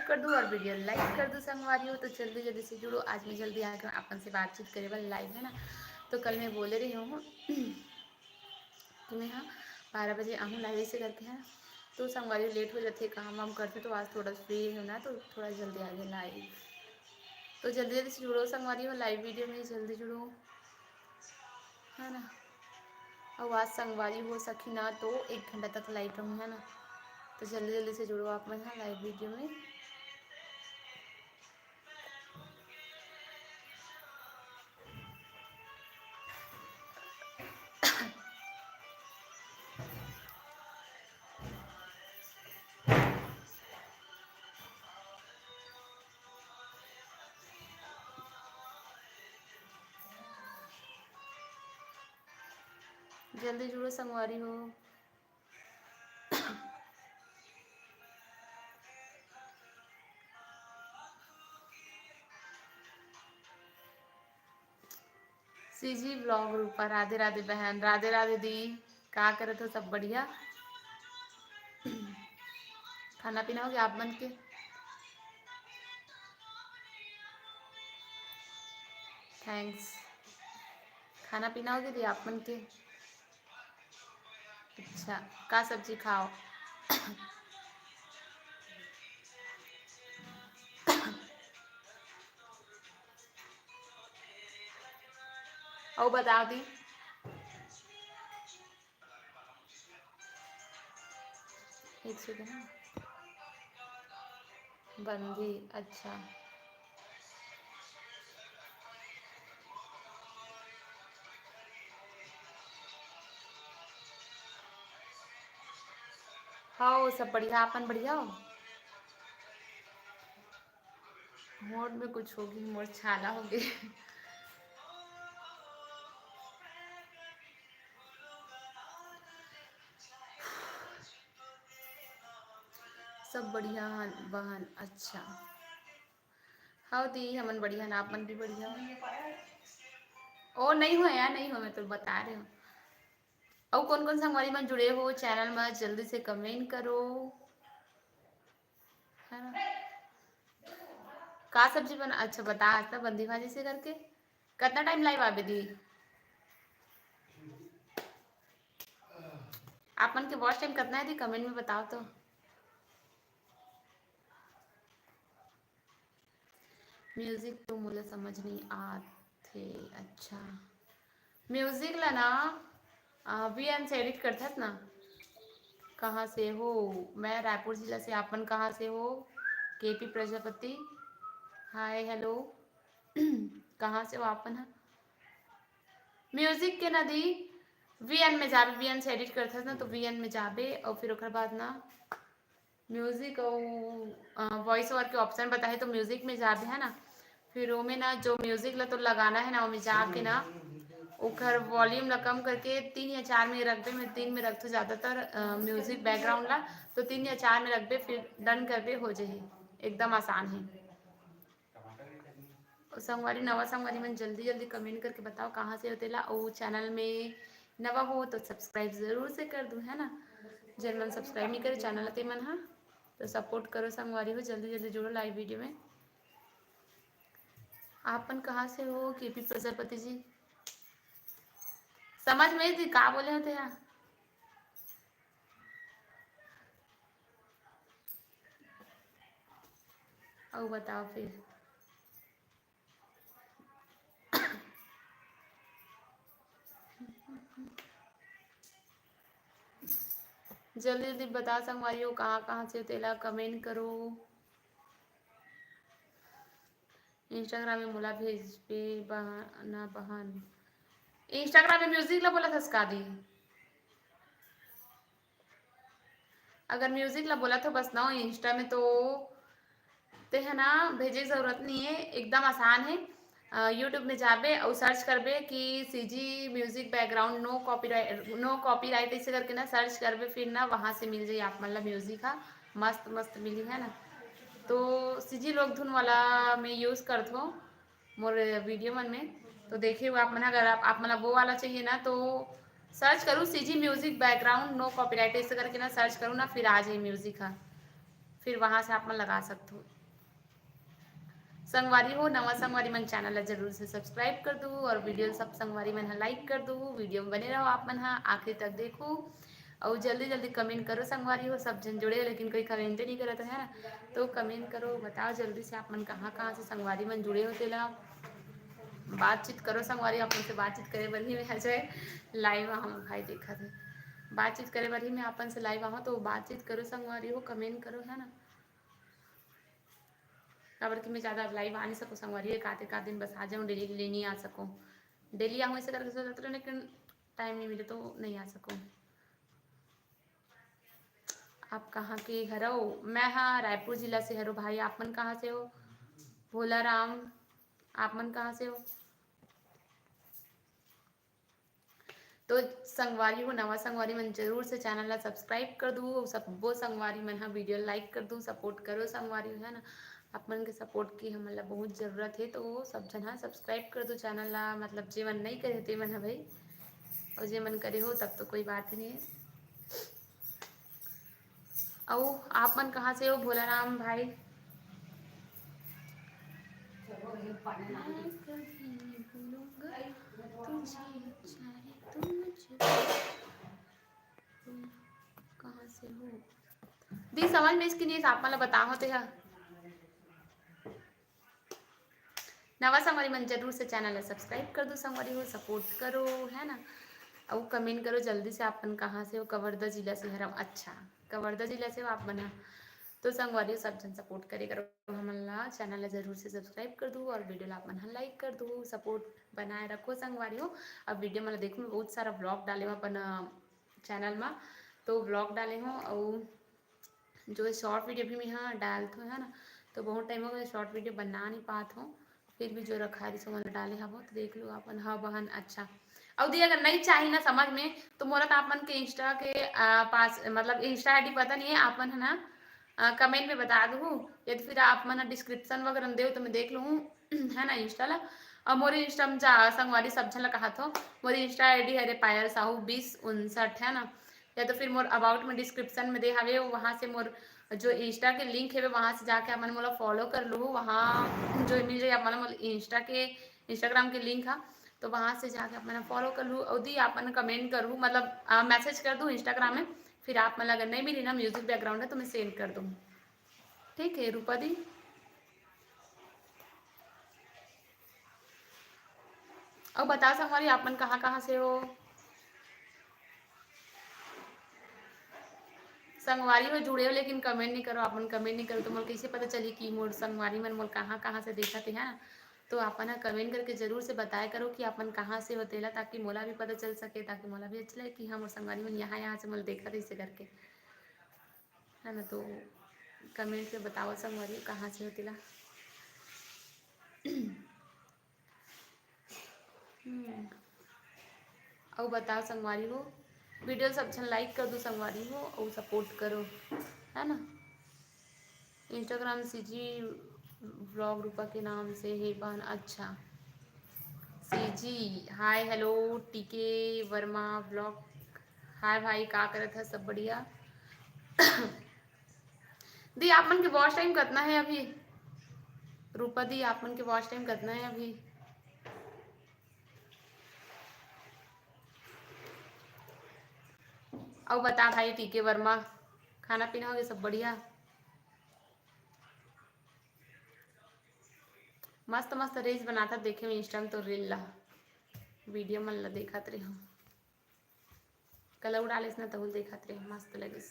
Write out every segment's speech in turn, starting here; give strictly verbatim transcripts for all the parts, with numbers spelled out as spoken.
कर दू और video like कर दू संगवारी हो। तो जल्दी जल्दी से जुड़ो, आज मैं जल्दी आ गया अपन से बातचीत करे बर live, है ना। तो कल मैं बोले रही हूँ कि मैं, हाँ, बारह बजे आहूँ live से करके, है ना। तो संगवारी हो late हो जाते, काम वाम करते, तो आज थोड़ा free हूँ ना, तो थोड़ा जल्दी आ गया live। तो जल्दी जल्दी से जुड़ो संगवारी हो, live video में जल्दी जुड़ो, है ना। और आज संगवारी हो सकी ना तो एक घंटा तक live रहूँ, है ना। तो जल्दी जल्दी से जुड़ो आप मन, हाँ, live video में। जल्दी जुड़ो संगवारी हो। सीजी vlog रूपा, राधे राधे बहन, राधे राधे दी। का करत हो, सब बढ़िया? खाना पीना हो गया आप मन के? Thanks। खाना पीना हो गया दी आप मन के? अच्छा, का सब्जी खाओ? अउ बताओ दी। एक second। बंदी, अच्छा। हाँ, सब बढ़िया, अपन बढ़िया हो? मोर में कुछ होगे, मोर छाला होगे। सब बढ़िया हन बहन। अच्छा, हाँ दी, हमन बढ़िया हन, आप मन भी बढ़िया हो? ओ, नहीं हो यार, नहीं हो, मैं तो बता रही हूँ। अउ कौन कौन संगवारी मन जुड़े हो channel में, जल्दी से comment करो, है ना? का सब्जी बना? अच्छा, बता, आज तो बंदी भाजी से करके। कितना time live आबे दी? आप मन के watch time कितना है दी, comment में बताओ तो। Music तो मोला समझ नहीं आथे। अच्छा, music ला ना, अ, वी एन से edit करथस ना? कहाँ से हो? मैं रायपुर जिला से। आप मन कहाँ से हो? KP Prajapati, hi, hello। कहाँ से हो आप मन ह? Music के ना दी, वी एन में जाबे, वी एन से edit करथस ना, तो वी एन में जाबे और फिर ओकर बाद ना music अउ, अ, voice over के option बताहे, तो music में जाबे, है ना। फिर ओमे ना जो music ला तो लगाना है ना, ओमे जाके ना ओकर volume ला कम करके तीन या चार में रखबे। मैं तीन में रखथों ज़्यादातर, अ, music background ला, तो तीन या चार में रखबे, फिर done करबे, हो जाही, एकदम आसान है। अउ संगवारी, नवा संगवारी मन जल्दी जल्दी comment करके बताओ कहाँ से हो तेला, अउ channel में नवा हो तो subscribe जरूर से कर दू, है ना। जेन मन subscribe नहीं करे channel ते मन हा, तो support करो संगवारी हो, जल्दी जल्दी जुड़ो live video में। आप मन कहाँ से हो केपी प्रजापति जी? समझ में दी का बोले होते हैं? अउ बताओ फिर। जल्दी जल्दी बता संगवारी हो, कहाँ कहाँ से हो तेला comment करो। Instagram में मोला भेजबे बह-, ना बहन। Instagram में music ला बोलत हस का दी? अगर music ला बोलत हो बस ना Insta में, तो ते है ना भेजे के जरूरत नहीं है, एकदम आसान है। अ, YouTube में जाबे अउ search करबे कि CG music background no copyright, no copyright ऐसे करके ना search करबे, फिर ना वहाँ से मिल जाई आप मन ला music हा, मस्त मस्त मिली, है ना। तो सीजी लोग धुन वाला मैं use करथों मोर video मन में, तो देखे हुए आप मन, अगर आप, आप मन ला वो वाला चाहिए ना, तो search करूँ CG music background no copyright ऐसे करके ना search करूँ ना, फिर आ जाए music हा। फिर वहाँ से आप मन लगा सकथो। संगवारी हो, नवा संगवारी मन channel ला जरूर से subscribe कर दू और video सब संगवारी मन ह like कर दू। Video में बने रहो आप मन ह, आखिरी तक देखो और जल्दी जल्दी comment करो संगवारी हो। सब झन जुड़े हो लेकिन कोई comment नहीं करत है ना, तो comment करो, बताओ जल्दी से आप मन कहाँ कहाँ से संगवारी मन जुड़े हो तेला। बातचीत करो संगवारी, आप मन से बातचीत करे बर ही मैं अजय live आहूँ भाई, देखा थे बातचीत करे बर ही मैं आप मन से live आहूँ, तो बातचीत करो संगवारी हो, comment करो, है ना। काबर कि मैं ज़्यादा अब live आ नहीं सकूँ संगवारी, एक आध, एक आध दिन बस आ जाऊँ, daily, daily नहीं आ सकूँ। Daily आहूँ ऐसे करके सोचत रहे, लेकिन time नहीं मिले तो नहीं आ सकूँ। आप कहाँ के हरव? मैं हा रायपुर जिला से हरो भाई, आप मन कहाँ से हो? भोला राम, आप मन कहाँ से हो? तो संगवारी हो, नवा संगवारी मन जरूर से channel ला subscribe कर दू, सब्बो संगवारी मन हा video like कर दू, support करो संगवारी हो, है ना। आप मन के support की हमन ला बहुत जरूरत है, तो सब झन हा subscribe कर दू channel ला, मतलब जे मन नहीं करे ते मन हा भाई, और जे मन करे हो तब तो कोई बात ही नहीं है। अउ आप मन कहाँ से हो भोला राम भाई? मैं कभी नहीं भूलूंगा तुझे, चाहे तुम मुझे, तुम कहाँ से हो? दी समझ में इसकी नहीं, आप मन ला बताओ ते हा। नवा संगवारी मन जरूर से channel ला subscribe कर दू संगवारी हो, support करो, है ना। अउ comment करो जल्दी से, आप मन कहाँ से हो? कवर्धा जिला से हरम। अच्छा, कवर्धा जिला से हो आप मन ह। तो संगवारी हो, सब झन support करे करो हमन ला, channel ला जरूर से subscribe कर दू और video ला आप मन ह like कर दू। Support बनाए रखो संगवारी हो। अब video मन ला देखो, मैं बहुत सारा vlog डाले हूँ अपन, अ, channel मा, तो vlog डाले हूँ। अउ जो short video भी मैं हा डालत हूँ, है ना, तो बहुत time हो गया short video बना नहीं पात हूँ, फिर भी जो रखा रही सो मन डाले हवो, तो देख लो अपन। हाँ बहन, अच्छा। अउ दी अगर नहीं चाही ना समझ में, तो मोला तो आप मन के Insta के, आ, पास, मतलब Insta ID पता नहीं है, आप मन है ना, आ, comment में बता दू, या तो फिर आप मन description वगैरह में देव तो मैं देख लूँ, है ना, Insta ला। और मोर Insta में जा संगवारी सब झन ला कहा थो, मोर Insta ID हरे पायल साहू बीस उनसठ, है ना, या तो फिर मोर about में description में दे हवे, वहाँ से मोर जो Insta के link हवे, वहाँ से जाके आप मन मोला follow कर लू। वहाँ जो मिल जाए आप मन मोला Insta के, Instagram के link हा, तो वहाँ से जाके आप मन follow कर लू। अउ दी आप मन comment करू, मतलब, आ, message कर दू Instagram में, फिर आप मन ला अगर नहीं मिली ना music background है तो मैं send कर दूँ। ठीक है रूपा दी। अउ बताओ संगवारी, आप मन कहाँ कहाँ से हो? संगवारी हो जुड़े हो लेकिन comment नहीं करो, आप मन comment नहीं करो तो मोला कैसे पता चली कि मोर संगवारी मन मोला कहाँ कहाँ से देखत हे, है ना? तो आप मन ह comment करके जरूर से बताया करो कि आप मन कहाँ से हो तेला, ताकि मोला भी पता चल सके, ताकि मोला भी अच्छा लगे कि हाँ, मोर संगवारी मन यहाँ यहाँ से मोला देखत हे, ऐसे करके, है ना? तो comment में बताओ संगवारी हो कहाँ से हो तेला। हम्म। अउ बताओ संगवारी हो, video सब झन like कर दू संगवारी हो, अउ support करो, है ना? Instagram CG vlog रूपा के नाम से हे बहन। अच्छा, CG, hi, hello, TK Verma vlog, hi भाई, का करत है? सब बढ़िया? दी, आप मन के watch time कतना है अभी? रूपा दी, आप मन के watch time कतना है अभी? अउ बता भाई, TK वर्मा, खाना पीना हो गया, सब बढ़िया? मस्त मस्त reels बनाता देखे में Insta में तो reel ला, video मन ला देखत रहो। कलऊ डालिस ना, तहु ल देखत रहे, मस्त लगिस।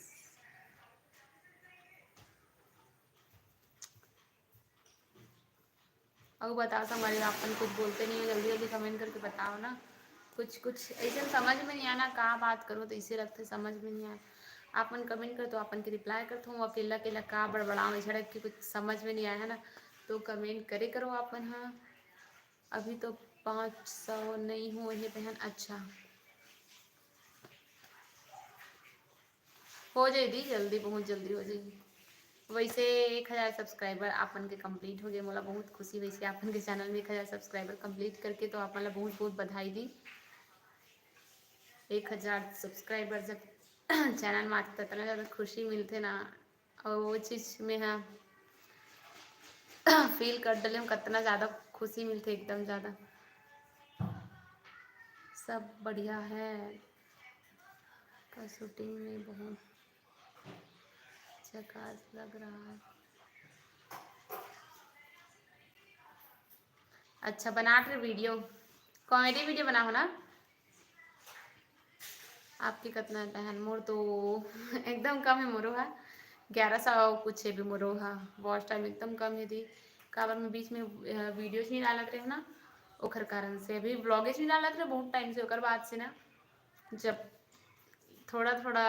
अउ बताओ संगवारी, आप मन कुछ बोलते नहीं हो, जल्दी जल्दी comment करके बताओ ना। कुछ कुछ ऐसे समझ में नहीं आना, का बात करो तो इसे लगते समझ में नहीं आए। आप मन comment करो तो आप मन के reply करत हूँ, अकेला अकेला का बड़बड़ाओ, झड़क के कुछ समझ में नहीं आया है ना, तो comment करे करो आप मन। हाँ, अभी तो पाँच सौ नहीं हुए हैं बहन। अच्छा, हो जाए दी जल्दी, बहुत जल्दी हो जाए। वैसे एक हजार subscriber आपन के complete हो गए, मोला बहुत खुशी। वैसे आपन के channel में एक हजार subscriber complete करके तो आपन ला बहुत बहुत बधाई दी। एक हजार subscriber जब channel में आते तो इतना ज़्यादा खुशी मिलते ना, और वो चीज में, हाँ, फील कर डले हूँ, कितना ज्यादा खुशी मिलते, एकदम ज्यादा। सब बढ़िया है। का शूटिंग में बहुत झकास लग रहा है। अच्छा, बना रहे वीडियो, कॉमेडी वीडियो बना हो ना। आपके कतना रहन? मोर तो एकदम कम है, मोरो हा ग्यारह सौ कुछ है भी मोरो हा। वॉच टाइम एकदम कम है दी, काबर मैं बीच में वीडियोज नहीं डालत रहे ना, ओखर कारण से अभी व्लॉगेज नहीं डालत रहे बहुत टाइम से। ओकर बाद से ना, जब थोड़ा थोड़ा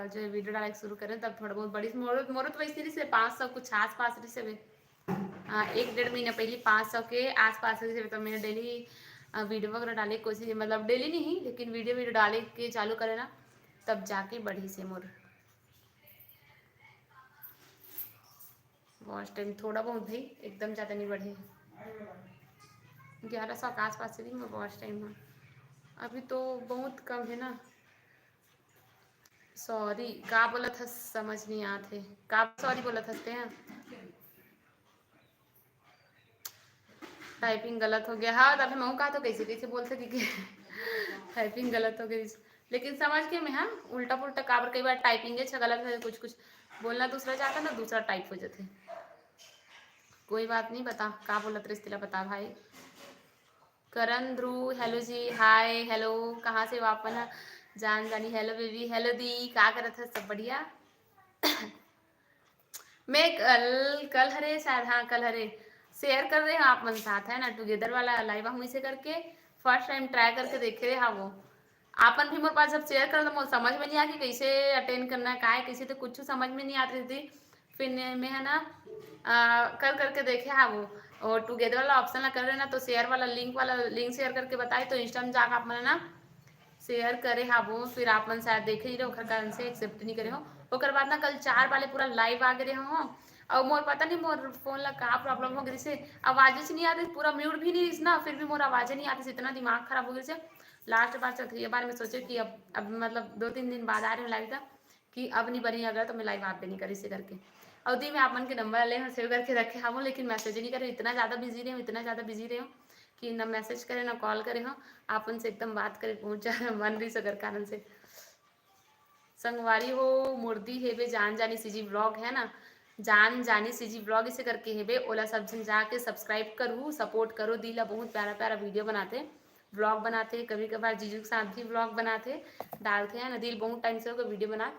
जो है वीडियो डाले शुरू करें, तब थोड़ा बहुत बड़ी मोरो, मोरो तो वैसे रही से पाँच सौ कुछ आसपास रही से। हाँ, एक डेढ़ महीना पहले पाँच सौ के आसपास रही से, तो मैं डेली वीडियो वगैरह डाले कोशिश, मतलब डेली नहीं, लेकिन वीडियो वीडियो डाले के चालू करे ना, तब जाके बढ़ी से मोर वॉच टाइम। थोड़ा बहुत भाई, एकदम ज़्यादा नहीं बढ़े, ग्यारह सौ के आसपास से भी मैं वॉच टाइम हूँ। अभी तो बहुत कम है ना। सॉरी का बोलत हस, समझ नहीं आत हे। का सॉरी बोलत हस तें? टाइपिंग गलत हो गया। हाँ, तब मैं कहा तो कैसे कैसे बोलते कि टाइपिंग गलत हो गई, लेकिन समझ के मैं, हाँ, उल्टा पुल्टा काबर कई बार टाइपिंग अच्छा गलत है, कुछ कुछ बोलना दूसरा चाहता ना, दूसरा टाइप हो जाते। कोई बात नहीं, बता का बोलत रहिस तेला, बता भाई। करण ध्रुव, हेलो जी, हाय, हेलो, कहाँ से हो आप मन? जान जानी, हेलो बेबी, हेलो दी, का करत है, सब बढ़िया? मैं कल, कल हरे शायद, हाँ, कल हरे शेयर कर रहे हो आप मन साथ, है ना, टुगेदर वाला लाइव हम इसे करके फर्स्ट टाइम ट्राई करके देखे रहे। हाँ, वो आपन भी मोर पास जब शेयर कर तो मोर समझ में नहीं आ कि कैसे अटेंड करना है, का है, कैसे, तो कुछ समझ में नहीं आत रही थी। फिर ने-, मैं है ना, आ, कर करके देखे, हाँ, वो और टुगेदर वाला ऑप्शन ला कर रहे ना, तो शेयर वाला लिंक वाला लिंक शेयर करके बताए, तो इंस्टा में जाकर आप मन ना शेयर करे, हाँ, वो फिर आप मन शायद देखे नहीं रहे, ओकर कारण से एक्सेप्ट नहीं करे हो। ओकर बाद ना कल चार वाले पूरा लाइव आ गए रहे हो, और मोर पता नहीं मोर फोन ला का प्रॉब्लम हो गई से आवाज ही नहीं आ रही, पूरा म्यूट भी नहीं रही ना, फिर भी मोर आवाज नहीं आती, इतना दिमाग खराब हो गई से। लास्ट बार चौथी बार मैं सोचे कि अब, अब मतलब दो तीन दिन बाद आ रहे हो लाइव का, कि अब नहीं बनी अगर तो मैं लाइव आप भी नहीं करी से करके। और दी मैं आप मन के नंबर ले सेव करके रखे हूँ, लेकिन मैसेज नहीं करे, इतना ज़्यादा बिजी रहे हूँ, इतना ज़्यादा बिजी रहे हूँ कि ना मैसेज करे ना कॉल करे हो। आप मन से एकदम बात करे बहुत ज़्यादा मन रही सगर कारण से। संगवारी हो, मुर्दी हेबे जान जानी सीजी व्लॉग है ना, जान जानी सीजी व्लॉग इसे करके हेबे, ओला सब झन जाके सब्सक्राइब करू, सपोर्ट करो। दी ला बहुत प्यारा प्यारा वीडियो बनाते, व्लॉग बनाते, कभी कभार जीजू के साथ भी व्लॉग बनाते, डालते हैं ना। दी ला बहुत टाइम से होगा वीडियो बना,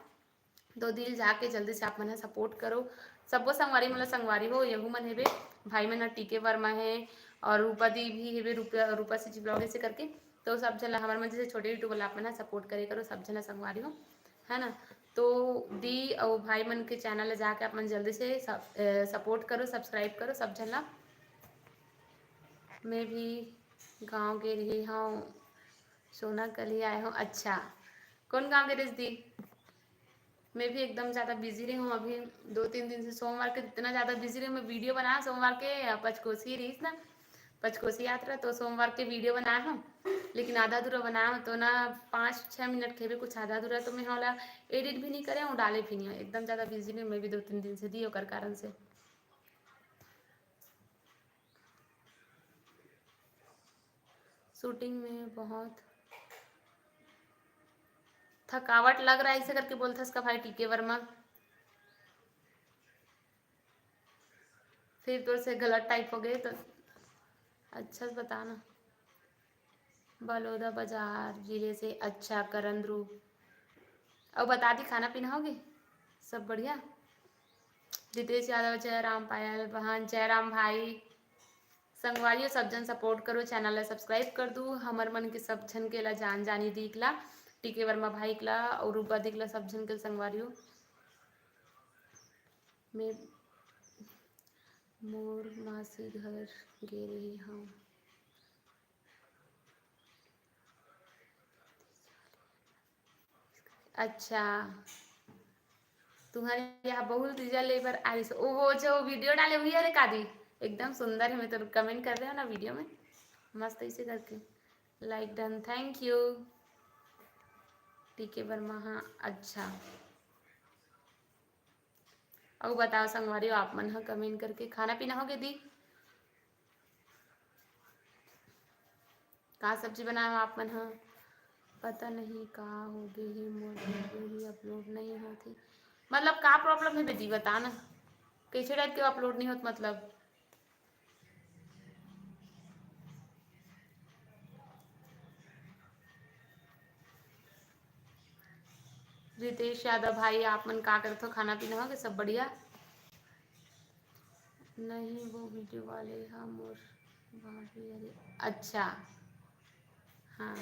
तो दी ला जाके जल्दी से आप मन सपोर्ट करो। सबो संगवारी मन ला, संगवारी हो, यहू मन हेबे, भाई मन टीके वर्मा है और रूपा दी भी हेबे, रूपा, रूपा सीजी व्लॉग इसे करके। तो सब झन ला हमर मन जैसे छोटे यूट्यूबर ला आप मन सपोर्ट करे करो, सब झन ला संगवारी हो, है ना। तो दी और भाई मन के चैनल ला जाके आप मन जल्दी से सपोर्ट करो, सब्सक्राइब करो सब झन ला। मैं भी गाँव गे रही हूँ, सोना कल ही आए हूँ। अच्छा, कौन गाँव गे रहिस दी? मैं भी एकदम ज़्यादा बिजी रही हूँ अभी दो तीन दिन से। सोमवार के इतना ज़्यादा बिजी रही हूँ, मैं वीडियो बनाया सोमवार के, पचकोसी रहीस ना, पचकोसी यात्रा, तो सोमवार के वीडियो बनाया हूँ, लेकिन आधा अधूरा बनाया हूँ, तो ना पाँच छः मिनट खेबे कुछ आधा अधूरा, तो मैं होला एडिट भी नहीं करे हूँ, डाले भी नहीं हूँ, एकदम ज़्यादा बिजी रही हूँ मैं भी दो तीन दिन से दी ओकर कारण से। शूटिंग में बहुत थकावट लग रहा है, ऐसे करके बोलथस का भाई टीके वर्मा? फिर तोर से गलत टाइप हो गए तो अच्छा से बता ना। बलौदा बाजार जिले से। अच्छा, करण ध्रुव। और बता दी, खाना पीना हो गए? सब बढ़िया? रितेश यादव, जय राम पायल बहन, जय राम भाई। संगवारियों, सब झन सपोर्ट करो, चैनल ला सब्सक्राइब कर दू। हमर मन के सब झन के ला जान जानी दीक ला, टीके वर्मा भाई ला और रूपा दीक ला, सब झन के संगवारियों। मैं मोर मासी घर गे रही हूँ। अच्छा, तुम्हारे यहाँ बहू तीजा ले बर आ रही से। ओ, वो जो वीडियो डाले हुई है रे कादी, एकदम सुंदर है। मैं तो कमेंट कर रहे हो ना वीडियो में, मस्त ऐसे करके। लाइक डन, थैंक यू। टीके वर्मा, हाँ, अच्छा। अउ बताओ संगवारी हो, आप मन ह comment करके। खाना पीना हो गे दी? का सब्जी बनाए हो आप मन ह? पता नहीं का हो गे हे, मोर video ही upload नहीं होत हे। मतलब का problem हे बेटी, बता ना, कैसे type के upload नहीं होत मतलब? रितेश यादव भाई, आप मन का करत हो? खाना पीना हो गे? सब बढ़िया? नहीं, वो video वाले हा मोर भाभी, अरे अच्छा, हाँ।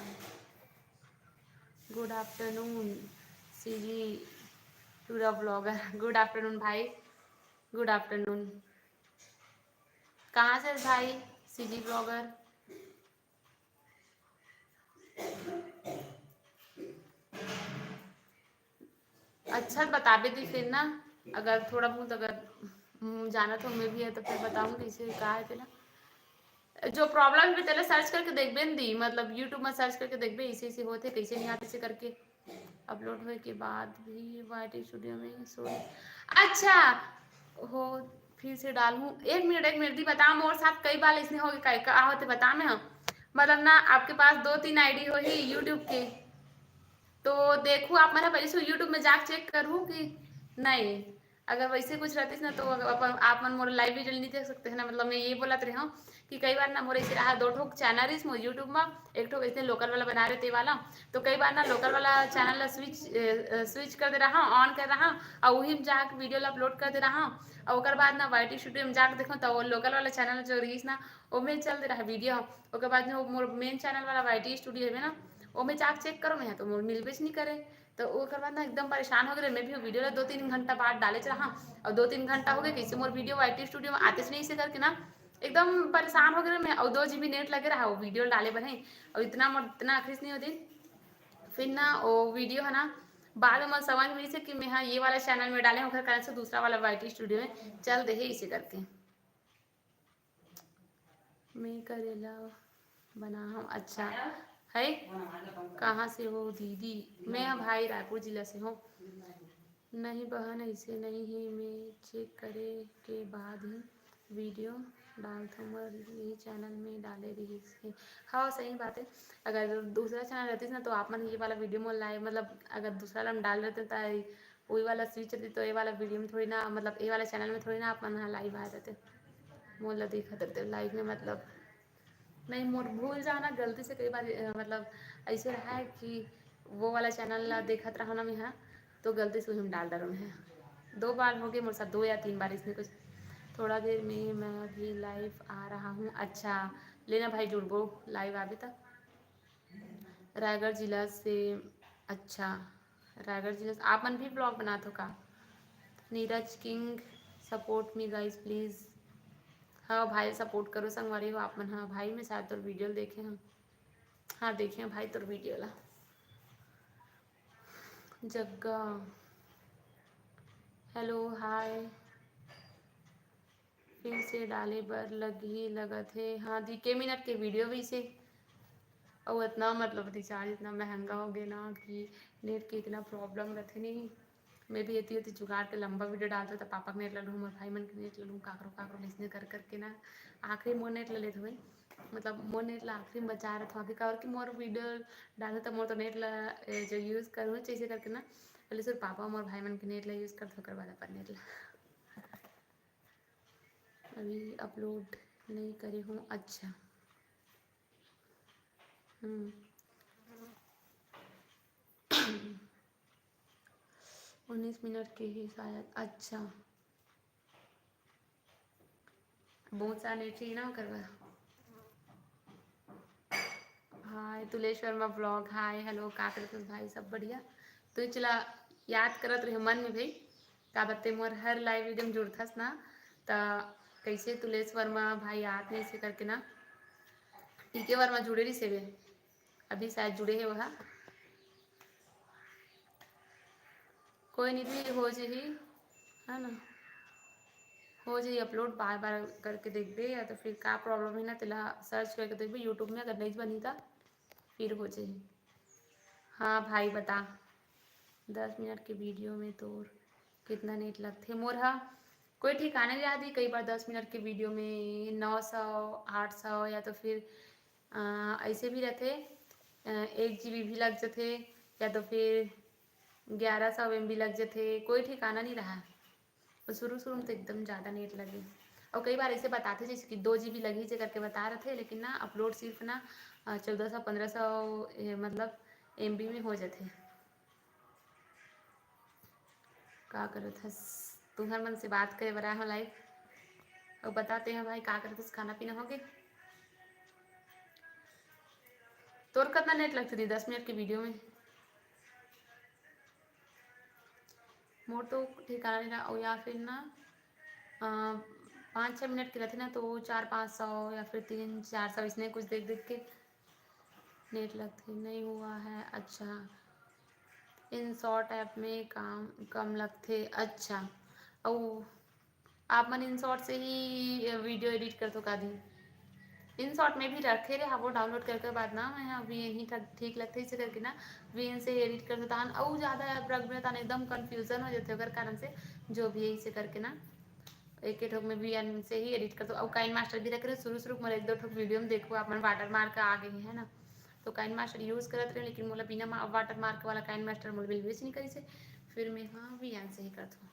Good afternoon सीजी टूरा vlogger। Good afternoon भाई, good afternoon। कहाँ से भाई सीजी vlogger? अच्छा बताबे दी फिर ना, अगर थोड़ा बहुत अगर, हम्म, जानत हो मैं भी है तो फिर बताऊँ कैसे का है तेला। जो problem भी तेला search करके देखबे न दी, मतलब YouTube में search करके देखबे, इसे इसे होते, कैसे नहीं आते, इसे करके। Upload होए के बाद भी वाईटी स्टूडियो में सो, अच्छा हो, फिर से डालूं। एक मिनट, एक मिनट दी, बता मोर साथ कई बार इसने हो गए, का, का होते बता मैं हम, मतलब ना आपके पास दो तीन आईडी होही YouTube के, तो देखू आप मन ह पहले से YouTube में जाके check करू कि नहीं। अगर वैसे कुछ रहतीस ना तो अगर अपन, आप मन मोर live video नहीं देख सकते हैं ना, मतलब मैं ये बोलत रहे हूँ कि कई बार ना मोर ऐसे रहा दो ठोक channel रहीस मोर YouTube में, एक ठोक ऐसे local वाला बना रहे ते वाला, तो कई बार ना local वाला channel ला switch, अ, अ, switch कर दे रहा हूँ, on कर रहा हूँ, और वही में जाके video ला upload कर दे रहा हूँ, और ओकर बाद ना वाईटी स्टूडियो में जाके देखो तो वो local वाला channel जो रहीस ना ओमे चल दे रहा video, ओकर बाद जो मोर main channel वाला वाईटी स्टूडियो है ना, ओमे जाके check करो मैं तो मोर मिलबेच नहीं करे। तो ओकर बाद ना एकदम परेशान हो गए, मैं भी video ला दो तीन घंटा बाद डाले रहा, और दो तीन घंटा हो गए कैसे मोर video वाईटी स्टूडियो में आते नहीं से करके ना, एकदम परेशान हो गए मैं। और दो जीबी net लगे रहा वो video डाले बर है, और इतना मोर इतना आखिरी नहीं होती। फिर ना वो video है ना, बाद में समझ में से कि मैं हाँ ये वाला channel में डाले, ओकर कारण से दूसरा वाला वाईटी स्टूडियो में चल दे है इसे करके। मैं करेला बना हूँ। अच्छा है, कहाँ से हो दीदी? मैं हाँ भाई रायपुर जिला से हूँ। नहीं बहन, ऐसे नहीं है, मैं check करे के बाद ही video डालथों, मोर यही channel में डाले रहिस हे। हाँ सही बात है, अगर दूसरा channel रहतीस ना तो आप मन ये वाला video मोर लाए, मतलब अगर दूसरा ला हम डाल रहते तो वही वाला switch रहती तो ये वाला video में थोड़ी ना, मतलब ये वाला channel में थोड़ी ना आप मन ह live आ जाते, मोर ला देखत रहते live में। मतलब नहीं, मोर भूल जाना गलती से कई बार, अ, मतलब ऐसे रहा है कि वो वाला channel ला देखत रहा ना मैं, हाँ तो गलती से हम डाल डालो मैं। दो बार हो गए मोर साथ, दो या तीन बार इसने कुछ। थोड़ा देर में मैं अभी live आ रहा हूँ। अच्छा लेना भाई, जुड़बो live आबे तक। रायगढ़ जिला से। अच्छा, रायगढ़ जिला से आप मन भी vlog बनात हो का? Neeraj king, support me guys please। हाँ भाई, support करो संगवारी हो आप मन। हाँ भाई, मैं शायद तोर video ल देखे हूँ। हाँ देखे हूँ भाई तोर video ला। जग्गा, hello, hi। फिर से डाले बर लगही लगत हे। हाँ दी, के मिनट के video भी से। अउ इतना मतलब recharge इतना महंगा हो गया ना कि net के इतना problem रहते नहीं। मैं भी एती एती जुगाड़ के लंबा video डालता था, पापा के net ला लूँ, मोर भाई मन के net ला लूँ, काकरो काकरो लिसने कर करके ना आखिरी मोर net ला लेत हुए, मतलब मोर net ला आखिरी में बचा रहत हूँ, आखिरी काबर कि मोर video डालता था, मोर तो net ला, ए, जो use करूँ जैसे करके ना, पहले सिर्फ पापा मोर भाई मन के net ला use करता, ओकर बाद अपन net ला। अभी upload नहीं करे हूँ। अच्छा, हम्म। उन्नीस मिनट के ही शायद। अच्छा, बहुत सारा net चाहिए ना ओकर बर। हाय तुलेश वर्मा vlog, हाय, hello, का करत हस भाई? सब बढ़िया। तो चला याद करत रहे मन में भाई, का बते मोर हर live video में जुड़थस ना, त कैसे तुलेश वर्मा भाई आत नहीं से करके ना, टीके वर्मा जुड़े रही से वे, अभी शायद जुड़े है वह। कोई नहीं दी, हो जाही, है ना, हो जाही upload। बार बार करके देखबे या तो फिर का problem है ना, तेला search करके देखबे YouTube में, अगर नहीं बनही त फिर हो जाही। हाँ भाई बता, दस मिनट के video में तोर कितना नेट लगथे मोर हा, कोई ठिकाना नहीं रहती। कई बार दस मिनट के वीडियो में नौ सौ, आठ सौ या तो फिर, अ, ऐसे भी रहते, अ, एक जीबी भी लग जथे या तो फिर ग्यारह सौ एमबी लग जथे, कोई ठिकाना नहीं रहा। और शुरू शुरू में तो एकदम ज़्यादा नेट लगे, और कई बार ऐसे बताते जैसे कि दो जीबी लगी जे करके बता रहे थे, लेकिन ना अपलोड सिर्फ ना, अ, चौदह सौ, पन्द्रह सौ, ए, मतलब एमबी में हो जाते। का करत हस? तुहर मन से बात करे बर आए हो लाइव। अउ बताते हैं भाई, का करत हस? खाना पीना हो गए? तोर कितना नेट लगथे दी दस मिनट के वीडियो में? मोर तो ठिकाना नहीं रहा, अउ या फिर ना, अ, पाँच छः मिनट के रहते ना, तो चार पाँच सौ या फिर तीन चार सौ इसने कुछ देख देख के नेट लगथे। नहीं हुआ है। अच्छा, InShot ऐप में काम कम लगथे। अच्छा, अउ आप मन InShot से ही वीडियो एडिट करथो का दी? InShot में भी रखे रहे, वो डाउनलोड करके बाद ना मैं अभी यही ठीक, ठीक लगथे इसे करके ना वीएन से एडिट करथो तान, अउ ज़्यादा ऐप रख में तान एकदम कन्फ्यूजन हो जाते ओकर कारण से। जो भी है इसे करके ना एक एक ठोक में वीएन से ही एडिट करथो। अउ काइन मास्टर भी रख रहे शुरू शुरू में एक दो ठोक वीडियो में देखो आप मन वाटर मार्क आ गए है ना, तो काइन मास्टर यूज करत रहे, लेकिन मोला बिना वाटर मार्क वाला काइन मास्टर मोला बिल्कुल नहीं करी से, फिर मैं हाँ वीएन से ही करथो।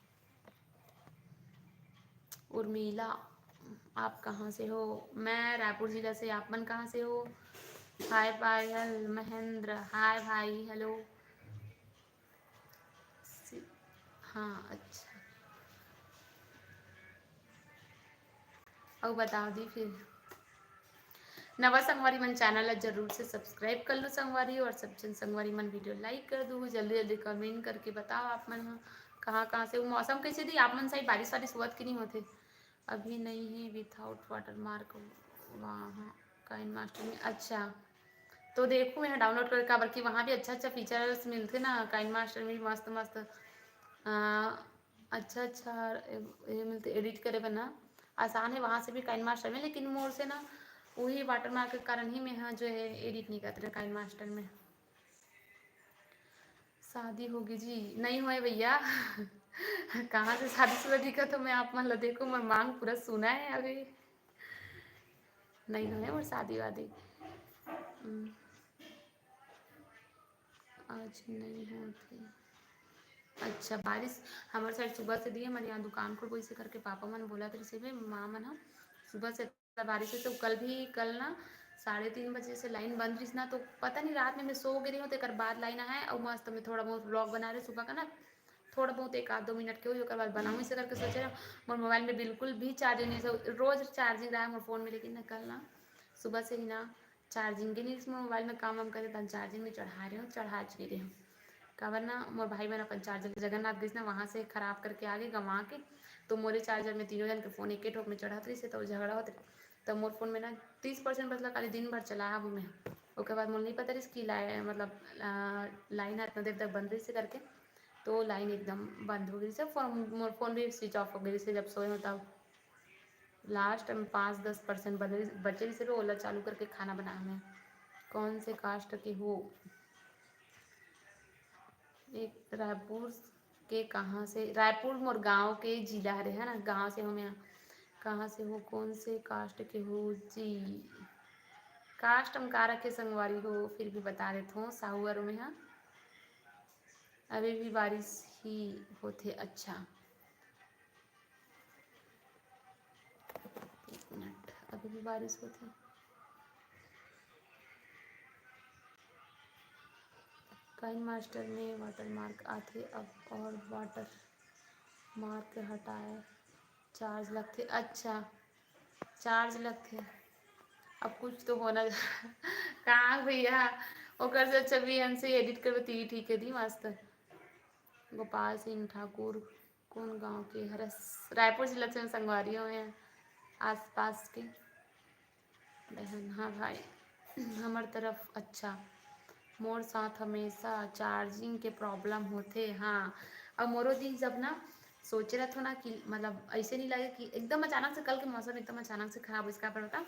उर्मिला, आप कहाँ से हो? मैं रायपुर जिला से। आप मन कहाँ से हो? हाय पायल, महेंद्र, हाय भाई, हेलो। हाँ, अच्छा। अउ बताओ दी फिर। नवा संगवारी मन चैनल ला जरूर से सब्सक्राइब कर लो संगवारी, और सब जन संगवारी मन वीडियो लाइक कर दो। जल्दी जल्दी कमेंट करके बताओ आप मन ह कहाँ कहाँ से। मौसम कैसे दी आप मन साइड, बारिश वारिश हुआ कि नहीं होते? अभी नहीं है विथआउट वाटर मार्क वहाँ काइन मास्टर में। अच्छा, तो देखो मैं डाउनलोड करके, काबर कि वहाँ भी अच्छा अच्छा फीचर्स मिलते ना काइन मास्टर में, मस्त मस्त। अच्छा अच्छा ये मिलते एडिट करे बर ना, आसान है वहाँ से भी काइन मास्टर में, लेकिन मोर से ना वही वाटर मार्क के कारण ही मैं हाँ जो है एडिट नहीं करते काइन मास्टर में। शादी होगी जी? नहीं होए भैया। कहाँ से शादीशुदा दिखा तो मैं आप मन ला देखो, मोर मांग पूरा सुना है अभी। नहीं होए मोर शादी वादी। हम्म। आज नहीं होत हे। अच्छा, बारिश हमर साइड सुबह से दिए, हमारे यहाँ दुकान खोलबो इसे करके पापा मन बोलत रहिसे बे, माँ मन ह सुबह से बारिश होइसे। कल भी, कल ना साढ़े तीन बजे से लाइन बंद रहिस ना, तो पता नहीं रात में मैं सो गे रही हूँ, तेकर बाद लाइन आए, और मस्त में थोड़ा बहुत व्लॉग बना रहे सुबह का ना, थोड़ा बहुत एक आध दो मिनट के हुई, ओकर बाद बनाऊँ इसे करके सोचे रहे। मोर मोबाइल में बिल्कुल भी चार्जिंग नहीं, रोज चार्जिंग रहा मोर फोन में, लेकिन ना कल ना सुबह से ही ना चार्जिंग के नहीं, इसमें मोबाइल में काम वाम करे, तन चार्जिंग में चढ़ा रहे हो, चढ़ा चुके रहे हो। काबर ना, मोर भाई मन अपन चार्जर जगन्नाथ गइस ना, वहाँ से खराब करके आ गए गंवा के, तो मोरे चार्जर में तीनों जन के फोन एके ठोक में चढ़त रहिस, तो झगड़ा होत रहिस। तो मोर फोन में ना तीस परसेंट बचला, खाली दिन भर चला हूँ मैं। ओकर बाद मोला नहीं पता रहिस कि लाइ-, मतलब, आ, लाइन ह इतना देर तक बंद रहिस करके, तो लाइन एकदम बंद हो गई। सब फोन, मोर फोन भी स्विच ऑफ हो गई, जब सोए हो तब। लास्ट में पाँच दस परसेंट बचे, बचे से भी ओला चालू करके खाना बनाए में। कौन से कास्ट के हो? एक रायपुर के कहाँ से? रायपुर मोर गांव के जिला हरे, है ना, गांव से हो मैं। कहाँ से हो, कौन से कास्ट के हो जी? कास्ट हम का रखे संगवारी हो, फिर भी बता देत हो, साहू अरु में हा। अभी भी बारिश ही होथे। अच्छा, एक मिनट, अभी भी बारिश होथे। काइन मास्टर में वाटर मार्क आथे, अब और वाटर मार्क हटाए चार्ज लगथे। अच्छा, चार्ज लगथे। अब कुछ तो होना का भैया, ओकर से अच्छा वीएन से एडिट करबे, ती ठीक है दी मस्त। गोपाल सिंह ठाकुर कौन गांव के हरस? रायपुर जिला से संगवारी हो, आसपास के बहन। हाँ भाई, हमर तरफ अच्छा, मोर साथ हमेशा चार्जिंग के प्रॉब्लम होथे। हाँ, अब मोरो दिन जब ना सोचे रहत हो ना कि मतलब ऐसे नहीं लगे कि एकदम अचानक से, कल के मौसम एकदम अचानक से खराब हो, इसका पर बता,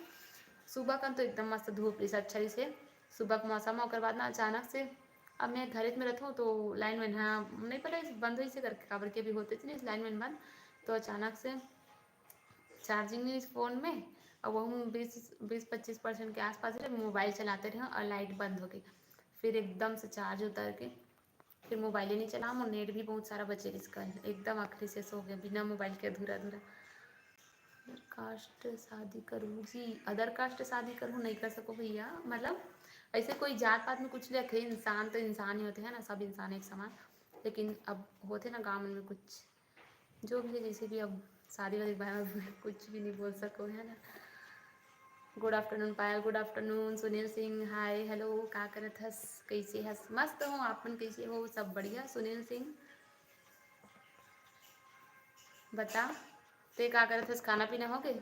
सुबह का तो एकदम मस्त धूप रही, अच्छा रही से सुबह के मौसम, ओकर बाद ना अचानक से अब मैं घरेच में रहिथों तो लाइन मन ह नहीं पता बंद होइसे करके, काबर कि अभी होतेच नहीं लाइन मन बंद। तो अचानक से चार्जिंग नहीं इस फोन में, और वो हम बीस बीस पच्चीस परसेंट के आसपास रहे, मोबाइल चलाते रहे और लाइट बंद हो गई। फिर एकदम से चार्ज उतर के फिर मोबाइल ही नहीं चला, और नेट भी बहुत सारा बचे इसका, एकदम आखिरी से सो गया बिना मोबाइल के, अधूरा अधूरा। अदर कास्ट शादी करूँ जी? अदर कास्ट शादी करूँ? नहीं कर सको भैया, मतलब ऐसे कोई जात पात में कुछ नहीं रखे, इंसान तो इंसान ही होते हैं ना, सब इंसान एक समान। लेकिन अब होते ना गाँव में कुछ, जो भी है, जैसे भी, अब शादी वादी के बारे में कुछ भी नहीं बोल सको, है ना। Good afternoon Payal, good afternoon Sunil Singh, hi hello, का करत हस, कैसे हस? मस्त हूँ, आप मन कैसे हो? सब बढ़िया। सुनील सिंह बता, ते का करत हस, खाना पीना हो गए?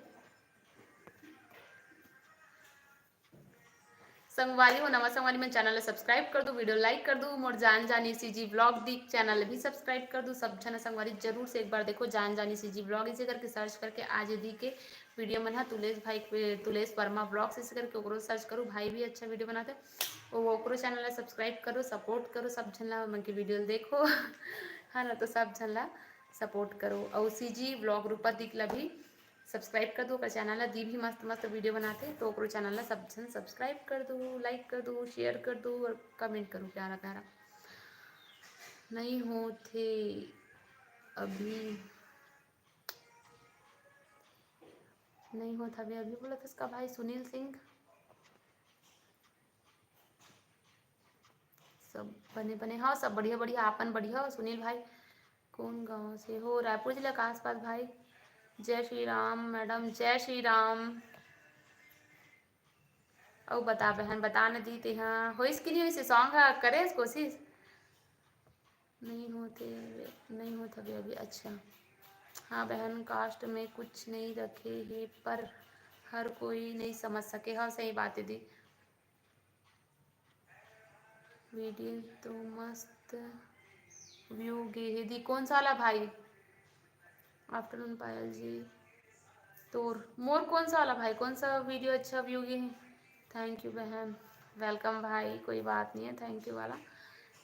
संगवारी हो, नवा संगवारी मन, चैनल ला सब्सक्राइब कर दो, वीडियो लाइक कर दो, मोर जान जानी सीजी व्लॉग दिख चैनल भी सब्सक्राइब कर दो। सब झन संगवारी जरूर से एक बार देखो जान जानी सीजी व्लॉग, इसे करके सर्च करके आज दी के वीडियो मन ह तुलेश भाई, तुलेश वर्मा व्लॉग्स इसे करके ओकरो सर्च करो, भाई भी अच्छा वीडियो बनाते। वो ओकरो चैनल ला सब्सक्राइब करो, सपोर्ट करो, सब झन ला मन के वीडियो देखो है ना, तो सब झन ला सपोर्ट करो। और सीजी व्लॉग रूपा दिख ला भी सब्सक्राइब कर दो ओकर चैनल ला, दी भी मस्त मस्त वीडियो बनाते, तो ओकरो चैनल ला सब झन सब्सक्राइब कर दो, लाइक कर दो, शेयर कर दो और कमेंट करो प्यारा प्यारा। नहीं होथे अभी, नहीं होत हवे अभी बोलत हस का भाई सुनील सिंह? सब बने बने, हाँ सब बढ़िया बढ़िया, आपन बढ़िया हो सुनील भाई? कौन गांव से हो? रायपुर जिला के आसपास भाई। जय श्री राम मैडम, जय श्री राम। अउ बता बहन, बता न दी तेहा, होइस कि नहीं होइस सॉन्ग ह, करे कोशिश? नहीं होते, नहीं होत हवे अभी। अच्छा हाँ बहन, कास्ट में कुछ नहीं रखे हे, पर हर कोई नहीं समझ सके। हाँ सही बात है दी। वीडियो तो मस्त व्यू गे हे दी। कौन सा वाला भाई? आफ्टरनून पायल जी, तोर मोर कौन सा वाला भाई, कौन सा वीडियो अच्छा व्यू गे हे? थैंक यू बहन। वेलकम भाई, कोई बात नहीं है, थैंक यू वाला।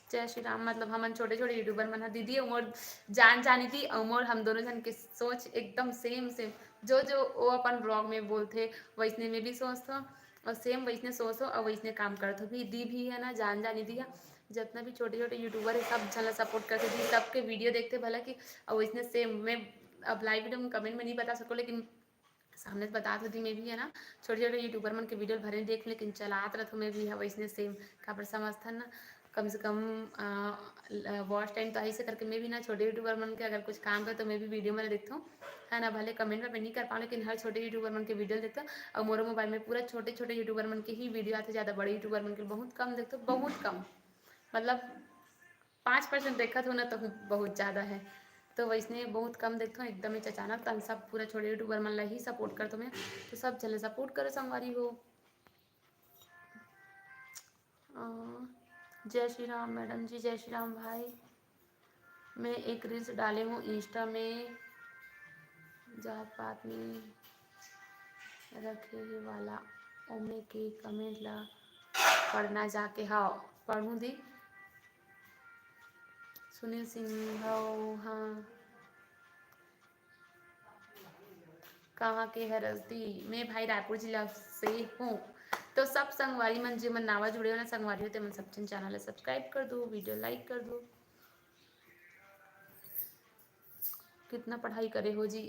जय श्री राम। मतलब हमन छोटे छोटे यूट्यूबर मन ह, दीदी अउ मोर जान जानी थी अउ मोर, हम दोनों जन के सोच एकदम सेम सेम। जो जो वो अपन ब्लॉग में बोलथे वैसने मैं भी सोचथों, और सेम वैसने सोचो और वैसने काम करथों भी। दी भी है ना, जान जानी दी है, जितना भी छोटे छोटे यूट्यूबर है सब झन ला सपोर्ट करथे दी, सबके वीडियो देखथे भला कि, और वैसने सेम मैं अब लाइव वीडियो में कमेंट में नहीं बता सको, लेकिन सामने से बतात होती मैं भी है ना, छोटे छोटे यूट्यूबर मन के वीडियो भरे देख, लेकिन चलात रहिथों मैं भी है वैसने सेम। काबर समझथन ना, कम से कम वॉच टाइम तो ऐसे करके मैं भी ना छोटे यूट्यूबर मन के अगर कुछ काम करे तो मैं भी वीडियो में देखथों, है ना। भले कमेंट में नहीं कर पाऊँ, लेकिन हर छोटे यूट्यूबर मन के वीडियो देखथों। और मोरो मोबाइल में पूरा छोटे छोटे यूट्यूबर मन के ही वीडियो आथे, ज़्यादा बड़े यूट्यूबर मन के बहुत कम देखथों, बहुत कम, मतलब पाँच परसेंट देखत हो ना तो बहुत ज़्यादा है। तो वैसने बहुत कम देखथों एकदम ही अचानक, तो हम सब पूरा छोटे यूट्यूबर मन ला ही सपोर्ट करथों मैं। तो सब झन ला सपोर्ट करो संगवारी हो। अ, जय श्री राम मैडम जी, जय श्री राम भाई। मैं एक रील्स डाले हूँ इंस्टा में, जात पात में रखे हे वाला, ओमे के कमेंट ला पढ़ना जाके। हाँ पढ़ूँ दी। सुनील सिंह, हाँ। कहाँ के हरस दी? मैं भाई रायपुर जिला से हूँ। तो सब संगवारी मन, जे मन नावा जुड़े हो ना संगवारी हो, ते मन सब झन चैनल ला सब्सक्राइब कर दो, वीडियो लाइक कर दो। कितना पढ़ाई करे हो जी?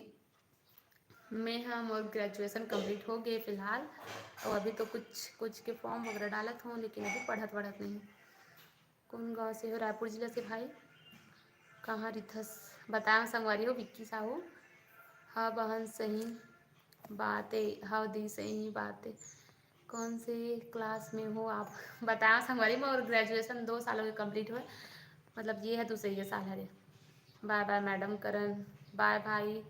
मैं हा, मोर ग्रेजुएशन कंप्लीट हो गए फिलहाल, और अभी तो कुछ कुछ के फॉर्म वगैरह डालत हूँ, लेकिन अभी पढ़त वढ़त नहीं। कौन गाँव से हो? रायपुर जिला से भाई। कहाँ रिथस? बताओ संगवारी हो, विक्की साहू। हाँ बहन, सही बात है। हाँ दी, सही बात है। कौन से क्लास में हो आप? बताओ संगवारी, मोर ग्रेजुएशन दो साल हो गए कंप्लीट हुए, मतलब ये है दूसरे ये साल हरे। बाय बाय मैडम करण, बाय भाई।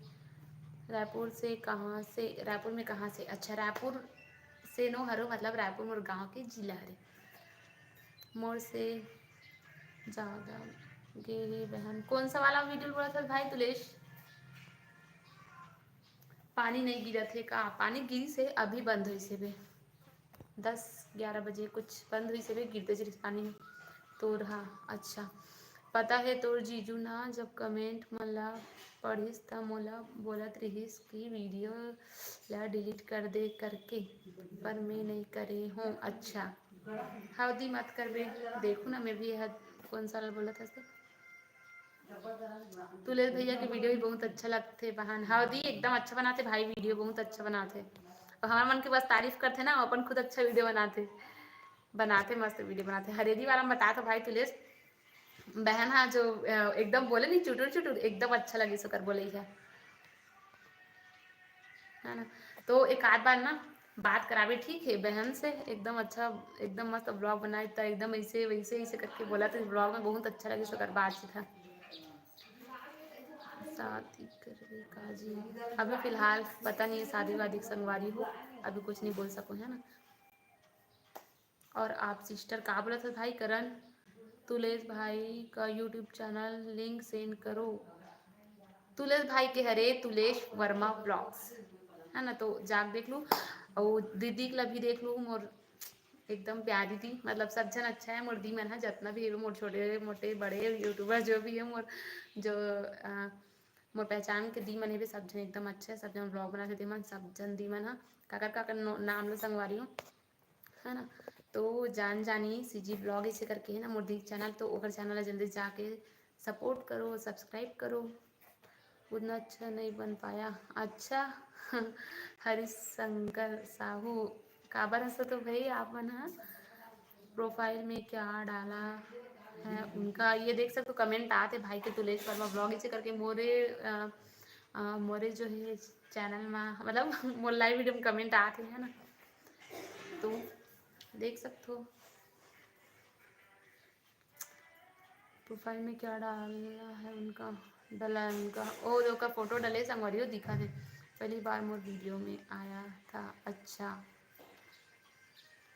रायपुर से कहाँ से? रायपुर में कहाँ से? अच्छा, रायपुर से नो हरो, मतलब रायपुर मोर गांव के जिला हरे। मोर से ज्यादा गे हे बहन। कौन सा वाला वीडियो बोला था भाई तुलेश? पानी नहीं गिरत हे का? पानी गिरी से अभी बंद हुई से बे, दस ग्यारह बजे कुछ बंद हुई से बे, गिरते गिरते पानी। तोर हा। अच्छा, पता हे तोर जीजू ना, जब comment मन ला पढ़िस त मोला बोलत रिहिस कि video ला delete कर दे करके, पर मैं नई करे हों। अच्छा, हव दी, मत करबे। देखहूँ ना मैं भी, एहा कोन सा ला बोलत हस ते। तुलेश भैया के video भी बहुत अच्छा लगथे बहन। हव दी, एकदम अच्छा बनाथे भाई, video बहुत अच्छा बनाथे। अउ हमर मन के बस तारीफ करथे ना, अपन खुद अच्छा video बनाथे, बनाथे, मस्त video बनाथे। हरेली वाला में बतात हों भाई तुलेश, बहन हा जो, अ, एकदम बोले नहीं चुटुर चुटुर, एकदम अच्छा लगिस ओकर बोलई हा, है ना। तो एक आध बार ना बात कराबे, ठीक है, बहन से एकदम अच्छा, एकदम मस्त vlog बनाए, त एकदम ऐसे वैसे ऐसे करके बोलथे vlog में, बहुत अच्छा लगिस ओकर बातचीत हा। शादी करबे का जी? अभी फिलहाल पता नहीं है शादी वादी के संगवारी हो, अभी कुछ नहीं बोल सको, है ना। और आप sister का बोलत हस भाई? करण, तुलेश भाई का YouTube channel link send करो। तुलेश भाई के हरे तुलेश वर्मा vlogs, है ना, तो जाके देख लू। और दीदी के ला भी देख लू, मोर एकदम प्यारी दी, मतलब सब झन अच्छा है मोर दी मन हा, जतना भी है मोर छोटे मोटे बड़े YouTuber जो भी है मोर, जो अ, मोर पहचान के दी मन हे, सब झन एकदम अच्छा है, सब झन vlog बनाथे दी मन, सब झन दी मन हा। काकर काकर नो-, नाम लो संगवारी हो, है ना। तो जान जानी CG vlog ऐसे करके है ना मोर दी channel, तो ओकर channel ला जल्दी जाके support करो, subscribe करो। उतना अच्छा नहीं बन पाया। अच्छा, हरिशंकर साहू, काबर हंसत हो भाई आप मन हा? Profile में क्या डाला है उनका, ये देख सकते हो, comment आते भाई के तुलेश वर्मा vlog ऐसे करके मोरे, अ, अ, मोरे जो है channel में, मतलब मोर live video में comment आते हैं ना, तो देख सकते हो। Profile में क्या डाला है उनका, डला है उनका, ओ, ओकर photo डले संगवारी हो, दिखा दे, पहली बार मोर video में आया था। अच्छा,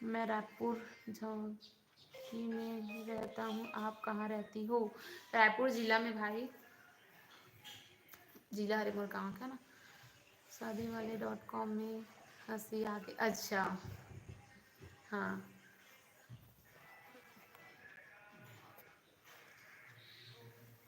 मैं रायपुर झोंकी में ही रहता हूँ, आप कहाँ रहती हो? रायपुर जिला में भाई, जिला हरे मोर गाँव का ना। शादी वाले dot com में हंसी आ गई। अच्छा, हाँ।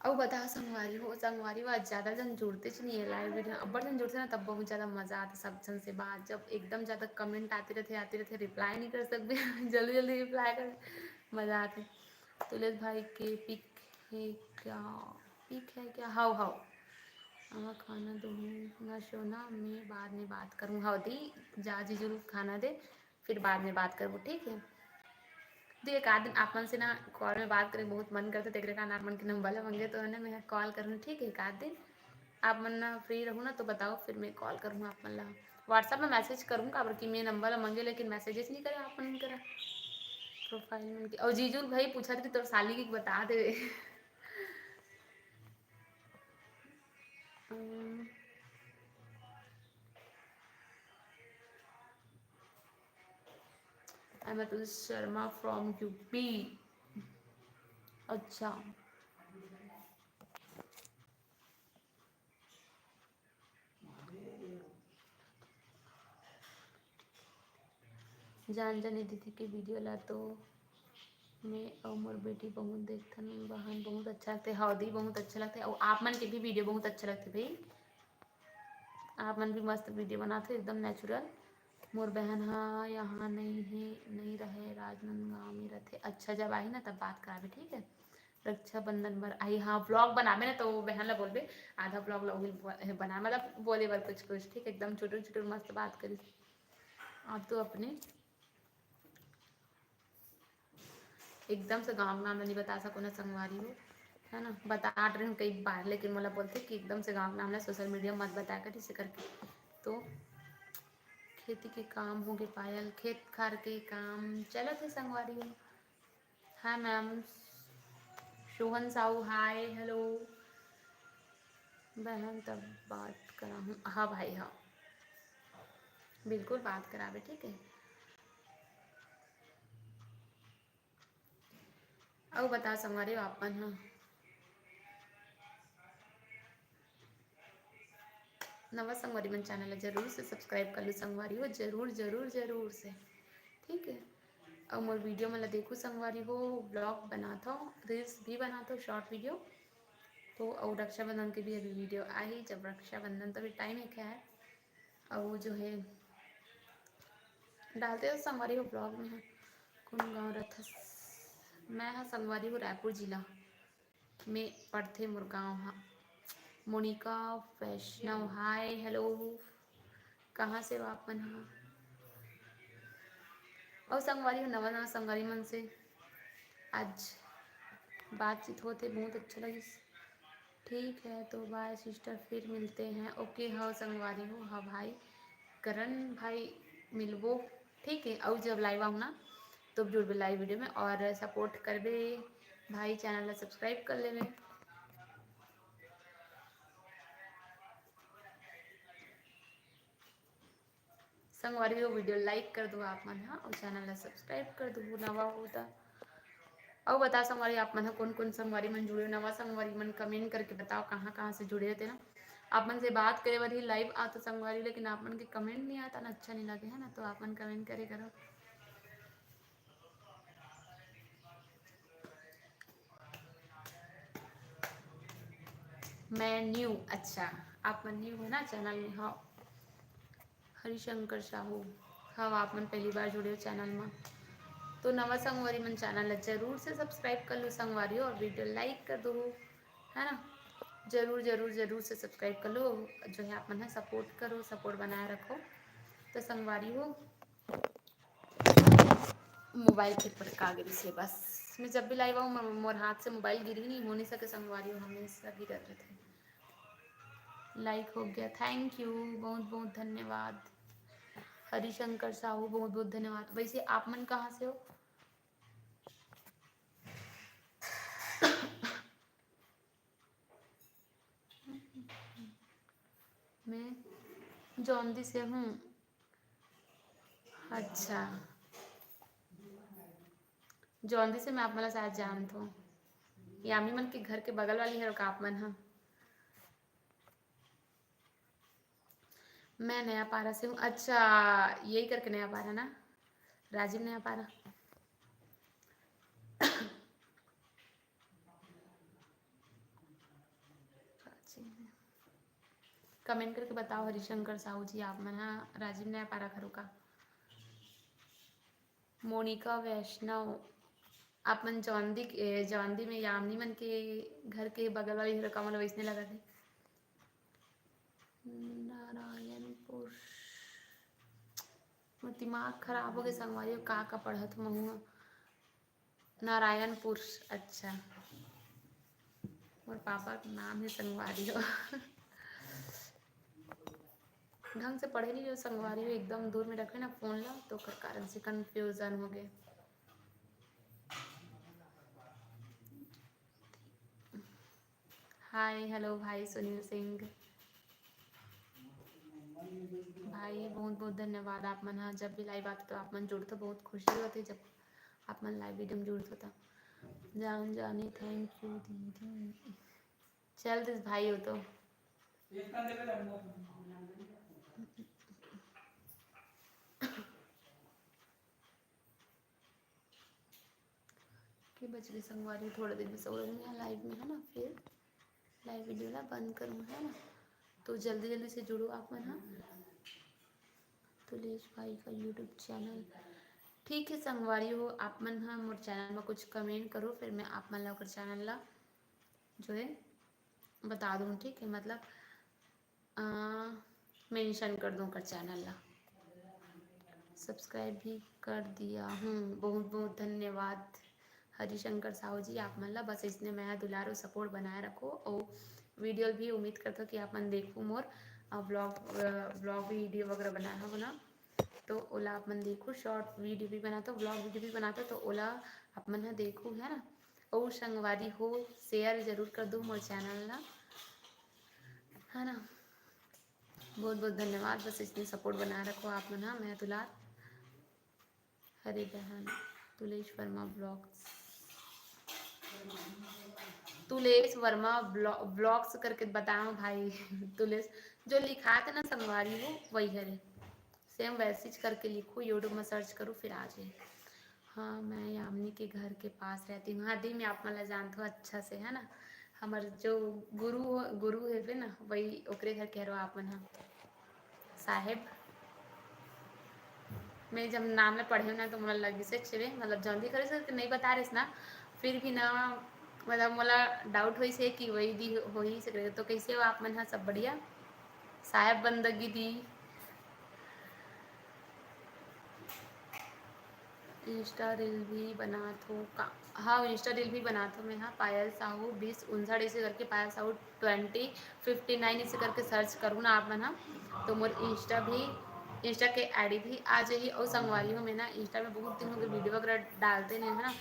अउ बता संगवारी हो, संगवारी हो, आज ज्यादा जन जुड़तेच नहीं है live video, अब्बड़ जन जुड़ते ना, तब बहुत ज्यादा मजा आथे सब जन से बात। जब एकदम ज्यादा comment आते रहते, आते रहते, reply नहीं कर सकबे, जल्दी जल्दी reply कर, मजा आथे। तुलेश भाई के pic है क्या? Pic है क्या? हव, हव। आमा खाना दूंगी ना सोना, मैं बाद में बात करूँ। हव दी, जा जीजू खाना दे, फिर बाद में बात करबो, ठीक है? दी, एक आध दिन आप मन से ना call में बात करे बहुत मन करथे, तेकरे कारण आप मन के number ला मांगे, तो है ना, मैं call करूँ, ठीक है? एक आध दिन आप मन ना free रहू ना, तो बताओ, फिर मैं call करूँ आप मन ला। WhatsApp में message करूँ, काबर कि मैं number ला मांगे, लेकिन messages नहीं करे आप मन करा। Profile में के, और जीजू भाई पूछा था कि तोर साली की बता दे। अम, I'm Atul Sharma from U P। अच्छा, जान जानी दीदी के video ला तो मैं अउ मोर बेटी बहुत देखथन बहन, बहुत अच्छा लगथे। हव दी, बहुत अच्छा लगथे। अउ आप मन के भी video बहुत अच्छा लगथे भाई, आप मन भी मस्त video बनाथे एकदम natural। मोर बहन हा यहाँ नहीं है, नहीं रहे, राजनांदगांव में रथे। अच्छा, जब आही ना तब बात कराबे, ठीक है? रक्षाबंधन बर आई, हाँ, vlog बनाबे ना तो बहन ला बोलबे, आधा vlog ला उही ब-, बना, मतलब बोले बर कुछ कुछ, ठीक है? एकदम चुटुर चुटुर मस्त बात करिस। आप तो अपने एकदम से गाँव के नाम ला नहीं बता सको ना संगवारी हो, है ना? बता रहे हूँ कई बार, लेकिन मोला बोलथे कि एकदम से गाँव के नाम ला social media मत बताया कर, इसे करके। तो खेती के काम हो गए पायल, खेत खार के काम चलत है संगवारी हो। Hi ma'am, Sohan Sahu, hi, hello। बहन तब बात करा हूँ, हाँ भाई, हाँ, बिल्कुल बात कराबे, ठीक है। अउ बता संगवारी हो आप मन ह। नवा संगवारी मन channel ला जरूर से subscribe कर लो संगवारी हो, जरूर, जरूर, जरूर से, ठीक है। अउ मोर video मन ला देखू संगवारी हो, vlog बनाथव, reels भी बनाथव, short video। तो अउ रक्षाबंधन के भी अभी video आही, जब रक्षाबंधन तो अभी time हे खैर। अउ जो है डालते हो संगवारी हो vlog में। ह कौन गाँव रथस? मैं ह संगवारी हो रायपुर जिला में पड़थे मोर गाँव ह। मोनिका वैष्णव, hi, hello, कहाँ से हो आप मन ह? अउ संगवारी हो, नवा नवा संगवारी मन से आज बातचीत होथे, बहुत अच्छा लगिस। ठीक है, तो bye sister, फिर मिलते हैं। OK, हाँ संगवारी हो, हाँ भाई करण भाई, मिलबो। ठीक है, अउ जब live आऊँ ना, तो जुड़बे live video में और support करबे भाई, channel ला subscribe कर लेबे। संगवारी हो, video like कर दो आप मन ह, अउ channel ला subscribe कर दो, नवा हो त। अउ बताओ संगवारी, आप मन ह कौन कौन संगवारी मन जुड़े हो? नवा संगवारी मन comment करके बताओ, कहाँ कहाँ से जुड़े हो तेना। आप मन से बात करे बर ही live आतो संगवारी, लेकिन आप मन के comment नहीं आता ना, अच्छा नहीं लगे है ना, तो आप मन comment करे करो। मैं new, अच्छा, आप मन new हो ना channel में? हाँ, हरिशंकर साहू, हाँ, आप मन पहली बार जुड़े हो channel में, तो नवा संगवारी मन channel ला जरूर से subscribe कर लो संगवारी हो, और video like कर दो, है ना? जरूर, जरूर, जरूर से subscribe कर लो, जो है आप मन ह support करो, support बनाए रखो। तो संगवारी हो, mobile के पटका गिरिस हे बस। मैं जब भी live आऊँ, मोर हाथ से mobile गिरी नहीं, हो नहीं सके संगवारी हो, हमेशा गिरत रहथे। Like हो गया, thank you, बहुत बहुत धन्यवाद। हरिशंकर साहू, बहुत बहुत धन्यवाद। वैसे आप मन कहाँ से हो? मैं जौंदी से हूँ। अच्छा, जौंदी से मैं आप मन ला शायद जानत हूँ। यामी मन के घर के बगल वाली हरो का आप मन ह? मैं नया पारा से हूँ। अच्छा, यही करके नया पारा ना, राजीव नया पारा। Comment करके बताओ हरिशंकर साहू जी, आप मन ह राजीव नया पारा घरो का? मोनिका वैष्णव, आप मन जौंदी के, जौंदी में यामिनी मन के घर के बगल वाली हरो का, मोला वैसने लगत हे। नारायणपुर, मोर दिमाग खराब हो गए संगवारी हो, का का पढ़त हूँ महूँ। नारायणपुर, अच्छा। मोर पापा के नाम हे संगवारी हो। ढंग से पढ़े नहीं हो संगवारी हो, एकदम दूर में रखे ना phone ला, तो ओकर कारण से confusion हो गए। Hi, hello भाई सुनील सिंह। भाई, बहुत बहुत धन्यवाद। आप मन ह जब भी live आते तो आप मन जुड़ते, बहुत खुशी होती जब आप मन live video में जुड़ते तो। जान जानी, thank you दीदी। चल दिस भाई हो तो। के बज गए संगवारी, थोड़ा देर में सो रही हूँ live में, है ना, फिर live video ला बंद करूँ, है ना। तो जल्दी जल्दी से जुड़ो आप मन, हाँ। तुलेश भाई का YouTube channel, ठीक है संगवारी हो, आप मन, हाँ, मोर channel में कुछ comment करो, फिर मैं आप मन ला ओकर channel ला जो है बता दूँ, ठीक है, मतलब अ, mention कर दूँ ओकर channel ला। Subscribe भी कर दिया हूँ। बहुत बहुत धन्यवाद हरिशंकर साहू जी, आप मन ला बस इसने मया दुलार और support बनाए रखो। और video भी उम्मीद करता कि आप मन देखो मोर, अ, vlog, अ, vlog video वगैरह बनाए हो ना, तो ओला आप मन देखो, short video भी बनाता, vlog video भी बनाता, तो ओला आप मन ह देखो, है ना। और संगवारी हो, share जरूर कर दो मोर channel ला, है ना। बहुत बहुत धन्यवाद, बस इसने support बनाए रखो आप मन ह। मैं दुलार, हरे बहन, Tulesh Verma vlogs, Tulesh Verma vlog-, vlogs करके बताओ भाई। तुलेश, जो लिखात ना संगवारी हो, वही हरे। Same वैसे ही करके लिखो, YouTube में search करो, फिर आ जाए। हाँ, मैं यामिनी के घर के पास रहती हूँ। हाँ दी, मैं आप मन ला जानथों अच्छा से, है ना। हमर जो गुरु, गुरु हेबे ना, वही, ओकरे घर के हरो आप मन ह। साहेब, मैं जब नाम ला पढ़े ना, तो मोला लगिस हे, मतलब, जल्दी करे से नहीं बता रहिस ना, फिर भी ना, मतलब, मोला doubt होइस हे कि वही दी होही से करके। तो कैसे हो आप मन ह? सब बढ़िया? साहेब बंदगी दी। Insta reel भी बनात हो का? हाँ, Insta reel भी बनात हो मैं। हाँ, पायल साहू बीस उनसठ ऐसे करके, पायल साहू ट्वेंटी फिफ्टी नाइन ऐसे करके search करूँ ना आप मन ह, तो मोर Insta भी, Insta के ID भी आ जाही। और संगवारी हो, मैं ना Insta में बहुत दिन हो गए video वगैरह डालते नहीं है ना,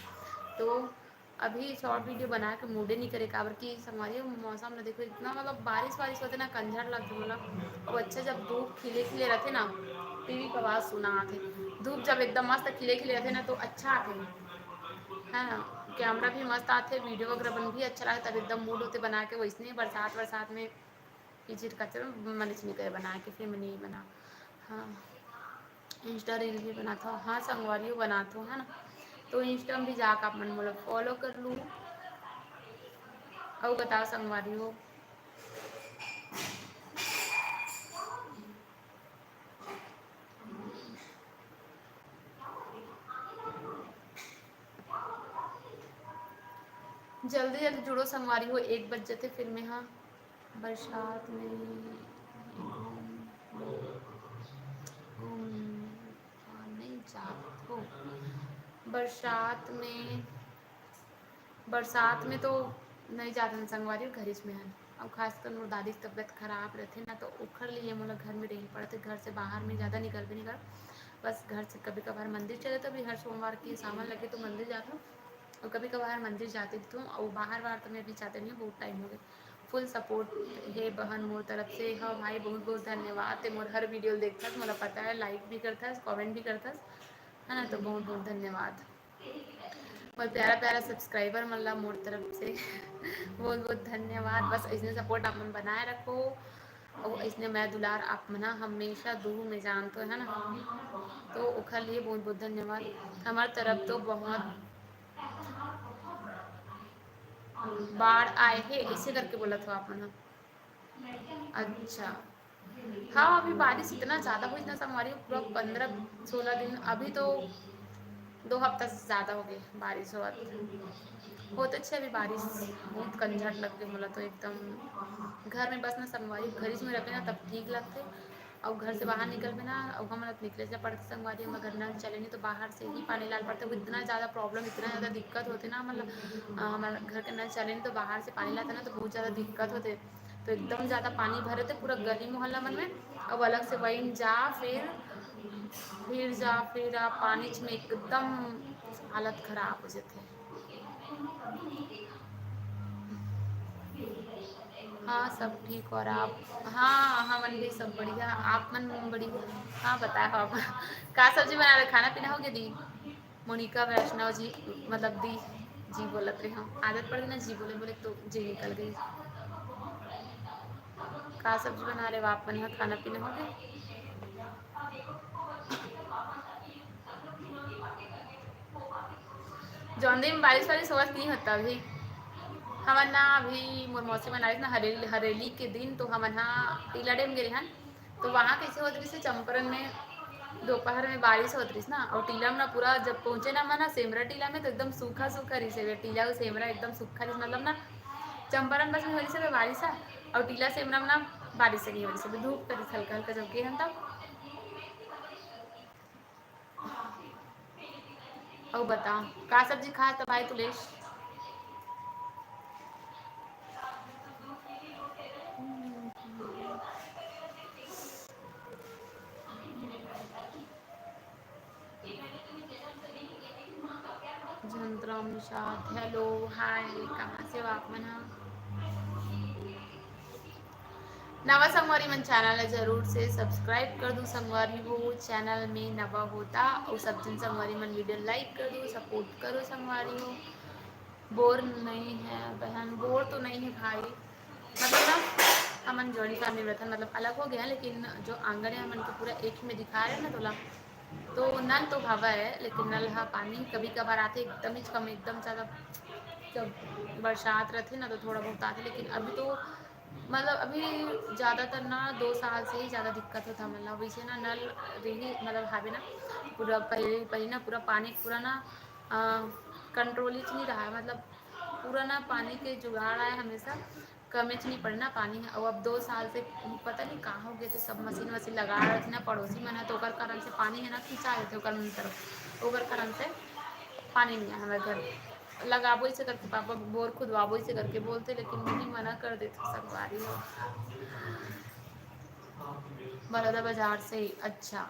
तो अभी short video बना के मूडे नहीं करे, काबर कि संगवारी हो, मौसम में देखो इतना, मतलब, बारिश वारिश होते ना, कंझर लगते बोला। अब अच्छा, जब धूप खिले खिले रहते ना, टीवी का आवाज सुना आते। धूप जब एकदम मस्त खिले खिले रहते ना, तो अच्छा आते, है ना। कैमरा भी मस्त आते, video वगैरह बन भी अच्छा लगता, तब एकदम मूड होते बना के। वैसने बरसात, बरसात में किचिर कचर मने नहीं करे बना के, फिर मैं नहीं बना। हाँ, Insta reel भी बनात हो। हाँ संगवारी हो, बनात हो, है ना। तो Insta में भी जाके आप मन मोला follow कर लू। अउ बताओ संगवारी हो। जल्दी जल्दी जुड़ो संगवारी हो, एक बज जथे, फिर मैं हाँ बरसात में घूम, घूम, हाँ, नहीं जात हो। बरसात में, बरसात में तो नहीं जात हन संगवारी, घरिच में हन। अउ खासकर मोर दादी के तबीयत खराब रहथे ना, तो ओखर लिए मोला घर में रहे पड़थे, घर से बाहर में ज़्यादा निकलबे नहीं कर। बस घर से कभी कभार मंदिर चले, तो भी हर सोमवार के सावन लगे तो मंदिर जात हूँ, और कभी कभार मंदिर जाते भी हूँ, और बाहर बाहर तो मैं अभी जाते नहीं हूँ, बहुत टाइम हो गए। Full support हे बहन मोर तरफ से। हाँ भाई, बहुत बहुत धन्यवाद, ते मोर हर video ल देखथस, मोला पता है, like भी करथस, comment भी करथस, है ना, तो बहुत बहुत धन्यवाद। मोर प्यारा प्यारा subscriber मन ला मोर तरफ से बहुत बहुत धन्यवाद। बस ऐसने support आप मन बनाए रखो, और ऐसने मया दुलार आप मन ह हमेशा दू में जानत हो, है ना, तो ओखर लिए बहुत बहुत धन्यवाद। हमार तरफ तो बहुत बाढ़ आए हे, ऐसे करके बोलत हो आप मन ह। अच्छा, हाँ, अभी बारिश इतना ज़्यादा होइस ना संगवारी, पूरा पंद्रह सोलह दिन, अभी तो दो हफ्ता से ज़्यादा हो गए बारिश होवत। बहुत अच्छे अभी बारिश, बहुत कंझट लग गए मोला तो एकदम। घर में बस ना संगवारी, घरिच में रहबे ना तब ठीक लगथे, और घर से बाहर निकलबे ना, और हमन निकले से पड़थे संगवारी, हमर घर नल चले नहीं तो बाहर से ही पानी लाल पड़थे। वो इतना ज़्यादा problem, इतना ज़्यादा दिक्कत होथे ना, मतलब, अ, हमर घर के नल चले नहीं तो बाहर से पानी लाथे ना, तो बहुत ज़्यादा दिक्कत होथे। तो एकदम ज़्यादा पानी भरे थे पूरा गली मोहल्ला मन में, अब अलग से वहीं जा, फिर, फिर जा, फिर आ, पानी में एकदम हालत खराब हो जाते। हाँ, सब ठीक। और आप? हाँ, हमन भी सब बढ़िया। आप मन बढ़िया? हाँ, बताए हो आप। का सब्जी बना रहे? खाना पीना हो गया दी? मोनिका वैष्णव जी, मतलब दी जी बोलत रहे हम। आदत पड़ गई ना जी बोले बोले, तो जी निकल गई। का सब्जी बना रहे हो आप मन? खाना पीना हो गया? जौन दिन बारिश वारिश होवत नहीं होता अभी। हमन ना अभी मोर मौसी मन आइस ना हरेली, हरेली के दिन, तो हमन हा टीला डैम गे रेहन। तो वहाँ कैसे होत रहिस हे, चंपारण में दोपहर में बारिश होत रहिस ना, और टीला में ना पूरा जब पहुँचे ना हमन ना सेमरा टीला में, तो एकदम सूखा सूखा रहिस हे टीला, और सेमरा एकदम सूखा रहिस, मतलब ना चंपारण बस में हो रहिस हे बारिश हा, और टीला सेमरा में ना बारिश नहीं हो रहिस हे, धूप करिस हल्का हल्का जब गे हन तब। अउ बता, का सब्जी खात भाई तुलेश? जंतराम निषाद, hello, hi, कहाँ से हो आप मन ह? नवा संगवारी मन channel ला जरूर से subscribe कर दू संगवारी हो, channel में नवा होता, और सब जन संगवारी मन video like कर दू, support करो संगवारी हो। बोर नहीं है बहन, बोर तो नहीं है भाई, मतलब ना हमन joint family में रहथन, मतलब अलग हो गया, लेकिन जो आंगन है हमन के पूरा एक ही में दिखा रहे हैं ना तोला, तो नल तो हवा है, लेकिन नल हा पानी कभी कभार आते, एकदम ही कम, एकदम ज़्यादा। जब बरसात रहते ना, तो थोड़ा बहुत आते, लेकिन अभी तो, मतलब, अभी ज़्यादातर ना दो साल से ही ज़्यादा दिक्कत होता, मतलब, वैसे ना नल रही, मतलब, हावे ना, पूरा पहले, पहले ना पूरा पानी पूरा ना कंट्रोल ही नहीं रहा है, मतलब, पूरा ना पानी के जुगाड़ आए हमेशा, कमेच नहीं पड़ना पानी है। और अब दो साल से पता नहीं कहाँ हो गए थे, सब मशीन वशीन लगा रहे थे ना पड़ोसी मन है, तो ओकर कारण से पानी है ना खिंचा देते ओकर मन तरफ, ओकर कारण से पानी नहीं है हमारे घर। लगाबो इसे करके, पापा बोर खुदवाबो इसे करके बोलते, लेकिन मम्मी मना कर देते संगवारी हो। बलौदा बाजार से ही। अच्छा।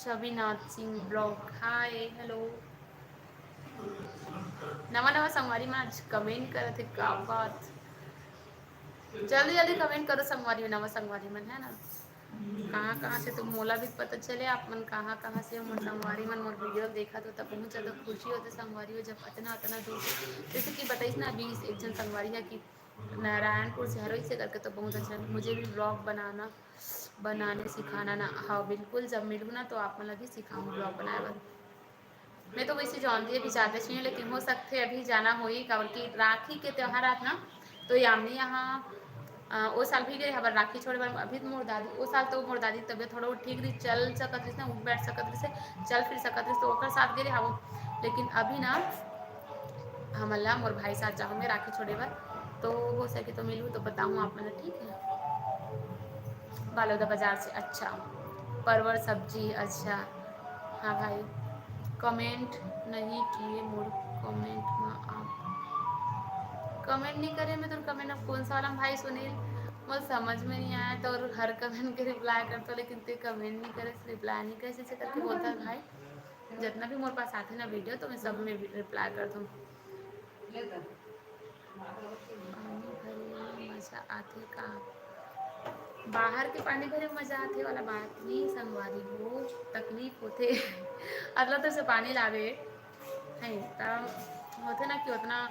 शबीनाथ सिंह ब्लॉग, हाय, हेलो। नवा नवा संगवारी मन आज कमेंट करत हे, का बात। जल्दी जल्दी कमेंट करो संगवारी हो, नवा संगवारी मन, है ना। कहाँ कहाँ से, तो मोला भी पता चले आप मन कहाँ कहाँ से हो, मोर संगवारी मन मोर वीडियो देखत हो, तब बहुत ज़्यादा खुशी होते संगवारी हो, जब अतना अतना दूर, जैसे कि बताइस ना अभी एक झन संगवारी है कि नारायणपुर से हरो, इसे करके तो बहुत अच्छा। मुझे भी ब्लॉग बनाना, बनाने सिखाना ना। हाँ, बिल्कुल, जब मिलूँ ना तो आप मन ला भी सिखाऊँ ब्लॉग बनाए बर। मैं तो वैसे जानती अभी जाते नहीं हूँ, लेकिन हो सकते अभी जाना होही, काबर कि राखी के त्योहार आत ना, तो यामिनी यहाँ, अ, ओ साल भी गए हबर राखी छोड़े बर। अभी तो मोर दादी, ओ साल तो मोर दादी तबीयत थोड़ा ठीक रही, चल सकत रहिस ना, उठ बैठ सकत रहिस, चल फिर सकत रहिस, तो ओकर साथ गए हवो। लेकिन अभी ना हमन ला मोर भाई साथ जाहूँ मैं राखी छोड़े बर, तो हो सके तो मिलूँ तो बताऊँ आप मन ला, ठीक है। बालौदा बाजार से, अच्छा। परवल सब्जी, अच्छा। हाँ भाई, कमेंट नहीं किए मोर कमेंट में आप। कमेंट नहीं करे मैं तो कमेंट अब कौन सा वाला भाई सुनील, मोर समझ में नहीं आया तो, और हर कमेंट के रिप्लाई करता, लेकिन ते कमेंट नहीं करे, रिप्लाई नहीं करे, ऐसे करके बोलता है भाई। जितना भी मोर पास आते ना वीडियो, तो मैं सब में रिप्लाई करता हूँ। पानी भरे मजा आथे का? बाहर के पानी भरे मजा आथे वाला बात नहीं संगवारी हो, तकलीफ होथे। अगला तो से पानी लावे है, तब होथे ना कि उतना,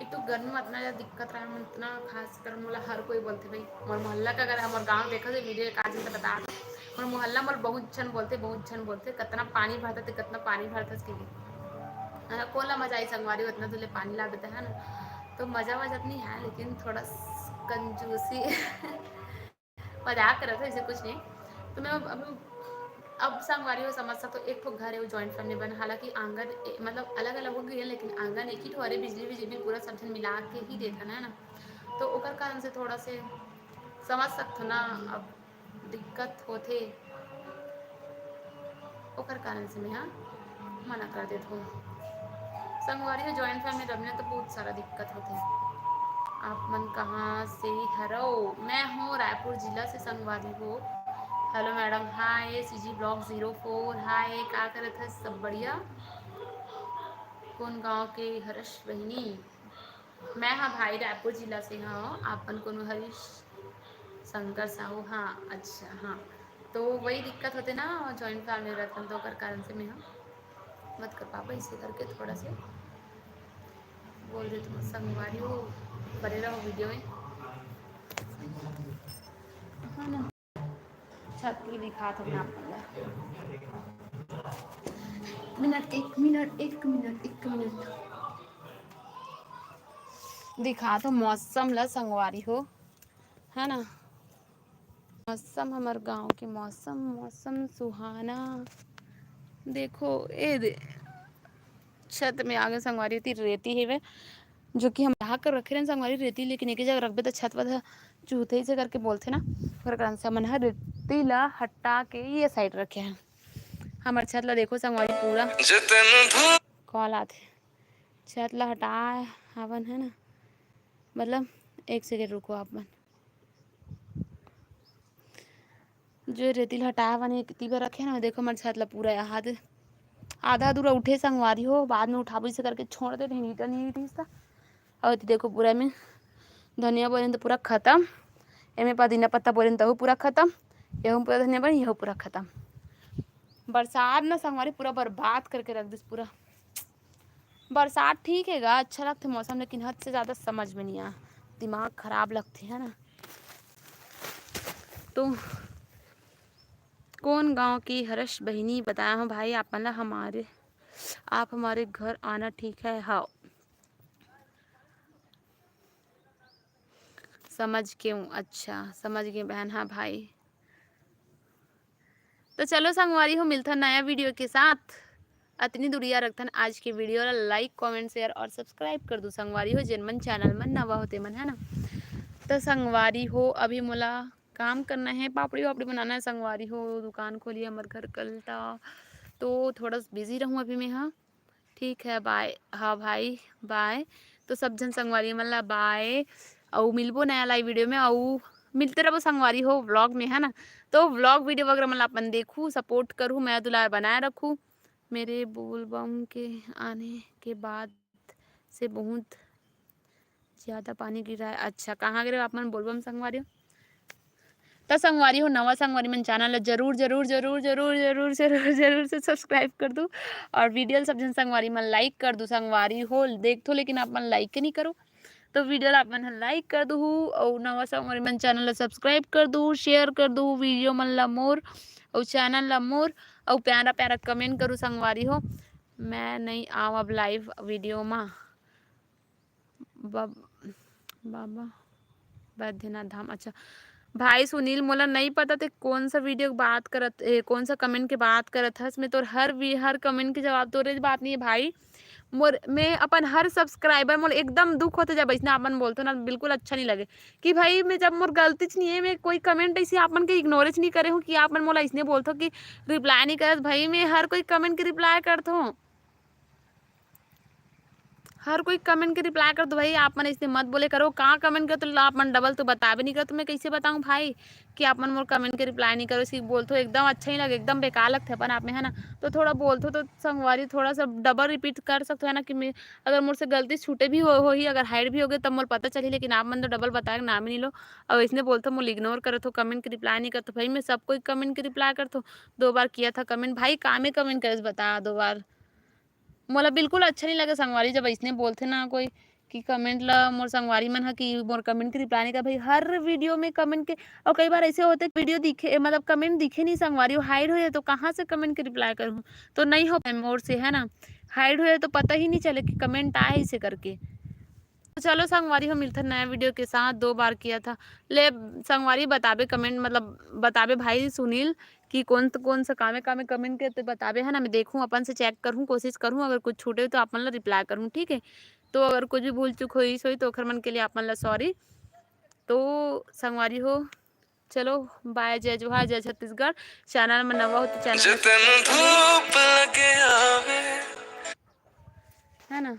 एक तो गर्मी में इतना ज़्यादा दिक्कत रहा, उतना खासकर मोला हर कोई बोलथे भाई, मोर मोहल्ला का, अगर मोर गाँव देखा तो वीडियो एक आदमी से बता दो, मोर मोहल्ला मोर बहुत झन बोलथे, बहुत झन बोलथे, "कतना पानी भरता ते, कतना पानी भरता," कहिके। हाँ, कोला मजा आई संगवारी, उतना दूर ले पानी ला देता है ना, तो मजा वजा तो नहीं है, लेकिन थोड़ा स-, कंजूसी। मजाक करत हो, ऐसे कुछ नहीं। तो मैं अब, अब, अब संगवारी हो समझ सकते हो, एक ठो घर है, वो जॉइंट फैमिली बन, हालांकि आंगन ए-, मतलब अलग अलग हो गई है, लेकिन आंगन एक ही ठो हरे, बिजली बिजली भी पूरा सब झन मिला के ही देता ना, है ना, तो ओकर कारण से थोड़ा से समझ सकते हो ना। अब दिक्कत होथे, ओकर कारण से मैं हा मना कर देत हूँ। संगवारी हो, जॉइंट फैमिली रबने तो बहुत सारा दिक्कत होथे। आप मन कहाँ से हरो? मैं हूँ रायपुर जिला से संगवारी हो। हेलो मैडम, हाय। सीजी ब्लॉग ज़ीरो फ़ोर, हाय, का करत है? सब बढ़िया? कौन गांव के हरस बहिनी? मैं हा भाई रायपुर जिला से हव, आपन कोनो हरीश शंकर साहू? हाँ, अच्छा, हाँ। तो वही दिक्कत होते ना, जॉइंट फैमिली रहता तो ओकर कारण से मैं हा मत कर पाबो, इसे करके थोड़ा से बोल देते हूँ। संगवारी हो, बने रहो वीडियो में। हाँ ना। छत के दिखात हूँ मैं आप मन ला। एक मिनट, एक मिनट, एक मिनट, एक मिनट। दिखात हूँ मौसम ला संगवारी हो, है ना। मौसम, हमर गांव के मौसम, मौसम सुहाना। देखो, ए दे, छत में आगे संगवारी होती रेती हेवे, जो कि हम ढाक कर रखे रहन संगवारी रेती, लेकिन एक ही जगह रखबे तो छत पर चूहते से करके बोलथे ना, ओकर कारण से हमन ह रेती ला हटा के ये साइड रखे हैं। हमर छत ला देखो संगवारी पूरा कॉल आथे, छत ला हटा हवन, है ना, मतलब एक सेकेंड रुको आप मन। जो रेती ल हटाए हवन, एक ती बर रखे ना, देखो, हमर छत ल पूरा आधा, आधा अधूरा उठे संगवारी हो, बाद में उठाबो इसे करके छोड़ दे, नहीं, ईटा नहीं रहिस त। अउ एती देखो, पूरा में धनिया बोरेन त पूरा खतम, एमे पदीना पत्ता बोरेन तहू पूरा खतम, यहू पूरा धनिया बोरेन, यहू पूरा खतम। बरसात ना संगवारी पूरा बर्बाद करके रख दिस पूरा। बरसात ठीक हे गा, अच्छा लगथे मौसम, लेकिन हद से ज़्यादा समझ में नहीं आ, दिमाग खराब लगथे, है ना। तो कौन गांव की हर्ष बहिनी बताया हो भाई आप मन ला हमारे, आप हमारे घर आना ठीक है। हाँ, समझ के हूँ। अच्छा, समझ गए बहन। हाँ भाई, तो चलो संगवारी हो, मिलथन नया वीडियो के साथ। अतनी दुरिया रखथन आज के वीडियो ला। लाइक, कमेंट, शेयर और सब्सक्राइब कर दू संगवारी हो, जेन मन चैनल मन नवा होते मन, है ना। तो संगवारी हो, अभी मोला काम करना है, पापड़ी वापड़ी बनाना है संगवारी हो, दुकान खोली हमर घर कल ता, तो थोड़ा बिजी रहूँ अभी मैं। हाँ, ठीक है, बाय। हाँ भाई, बाय। तो सब झन संगवारी मन ला बाय, अउ मिलबो नया लाइव वीडियो में, अउ मिलते रहबो संगवारी हो व्लॉग में, है ना। तो व्लॉग वीडियो वगैरह मन ला अपन देखू, सपोर्ट करू, मया दुलार बनाए रखू। मेरे बोलबम के आने के बाद से बहुत ज्यादा पानी गिरा है। अच्छा, कहाँ गिरे आप मन बोलबम संगवारी हो? त संगवारी हो, नवा संगवारी मन चैनल ला जरूर, जरूर, जरूर, जरूर, जरूर, जरूर, जरूर से सब्सक्राइब कर दू, और वीडियो ला सब झन संगवारी मन लाइक कर दू। संगवारी हो, देख थो, लेकिन आप मन लाइक के नहीं करो, तो वीडियो ला आप मन लाइक कर दू, और नवा संगवारी मन चैनल ला सब्सक्राइब कर दू, शेयर कर दू वीडियो मन ला मोर, और चैनल ला मोर, और प्यारा प्यारा कमेंट करू संगवारी हो। मैं नहीं आव अब लाइव वीडियो मा। बब-, बाबा बैद्यनाथ धाम। अच्छा भाई सुनील, मोला नहीं पता ते कौन सा वीडियो के बात करत, ए, कौन सा कमेंट के बात करत हस। मैं तोर हर वी-, हर कमेंट के जवाब, तोरे बात नहीं है भाई। मोर, मैं अपन हर सब्सक्राइबर, मोर एकदम दुख होते जब ऐसने आप मन बोलथो ना, बिल्कुल अच्छा नहीं लगे कि भाई मैं जब मोर गलती च नहीं है, मैं कोई कमेंट ऐसे आप मन के इग्नोरेज नहीं करे हूँ कि आप मन मोला ऐसने बोलथो कि रिप्लाई नहीं करत। भाई मैं हर कोई कमेंट के रिप्लाई करथो। हर कोई कमेंट के रिप्लाई कर दो भाई, आप मन ऐसे मत बोले करो। कहाँ कमेंट करते ला आप मन डबल तो बताबे नहीं करते, मैं कैसे बताऊँ भाई कि आप मन मोर कमेंट के रिप्लाई नहीं करो, सिर्फ बोलथो एकदम अच्छा ही लगे, एकदम बेकार लगथे अपन आप में, है ना। तो थोड़ा बोलथो तो संगवारी थोड़ा सा डबल रिपीट कर सकते हो, है ना, कि मैं, अगर मोर से गलती छूटे भी हो, होही, अगर हाइड भी होगे तब मोर पता चली, लेकिन आप मन तो डबल बताए के नाम ही नहीं लो। और इसने बोलथो मोर इग्नोर करत हो, कमेंट के रिप्लाई नहीं करत हो। भाई मैं सब कोई कमेंट के रिप्लाई करत हो, दो बार किया था कमेंट, भाई कामे कमेंट करे बता दो बार। मोला बिल्कुल अच्छा नहीं लगे संगवारी जब ऐसने बोलथे ना कोई कि कमेंट ला मोर संगवारी मन ह कि मोर कमेंट के रिप्लाई नहीं कर। भाई हर वीडियो में कमेंट के, और कई बार ऐसे होते वीडियो दिखे, मतलब कमेंट दिखे नहीं संगवारी, वो हाइड हो जाए तो कहाँ से कमेंट के रिप्लाई करूँ? तो नहीं हो पाए मोर से, है ना, हाइड हो जाए तो पता ही नहीं चले कि कमेंट आए इसे करके। तो चलो संगवारी हो, मिलथन नया वीडियो के साथ। दो बार किया था। ले संगवारी बताबे कमेंट, मतलब बताबे भाई सुनील कि कौन कौन सा कामे कामे कमेंट के ते बताबे, है ना, मैं देखूँ, अपन से चेक करूँ, कोशिश करूँ, अगर कुछ छूटे तो आप मन ला रिप्लाई करूँ, ठीक है। तो अगर कुछ भी भूल चूक होई सोई तो ओखर मन के लिए आप मन ला सॉरी। तो संगवारी हो, चलो बाय, जय जोहार, जय छत्तीसगढ़। चैनल में नवा हो तो चैनल में जितन subscribe कर लो। धूप लगे आवे। है ना,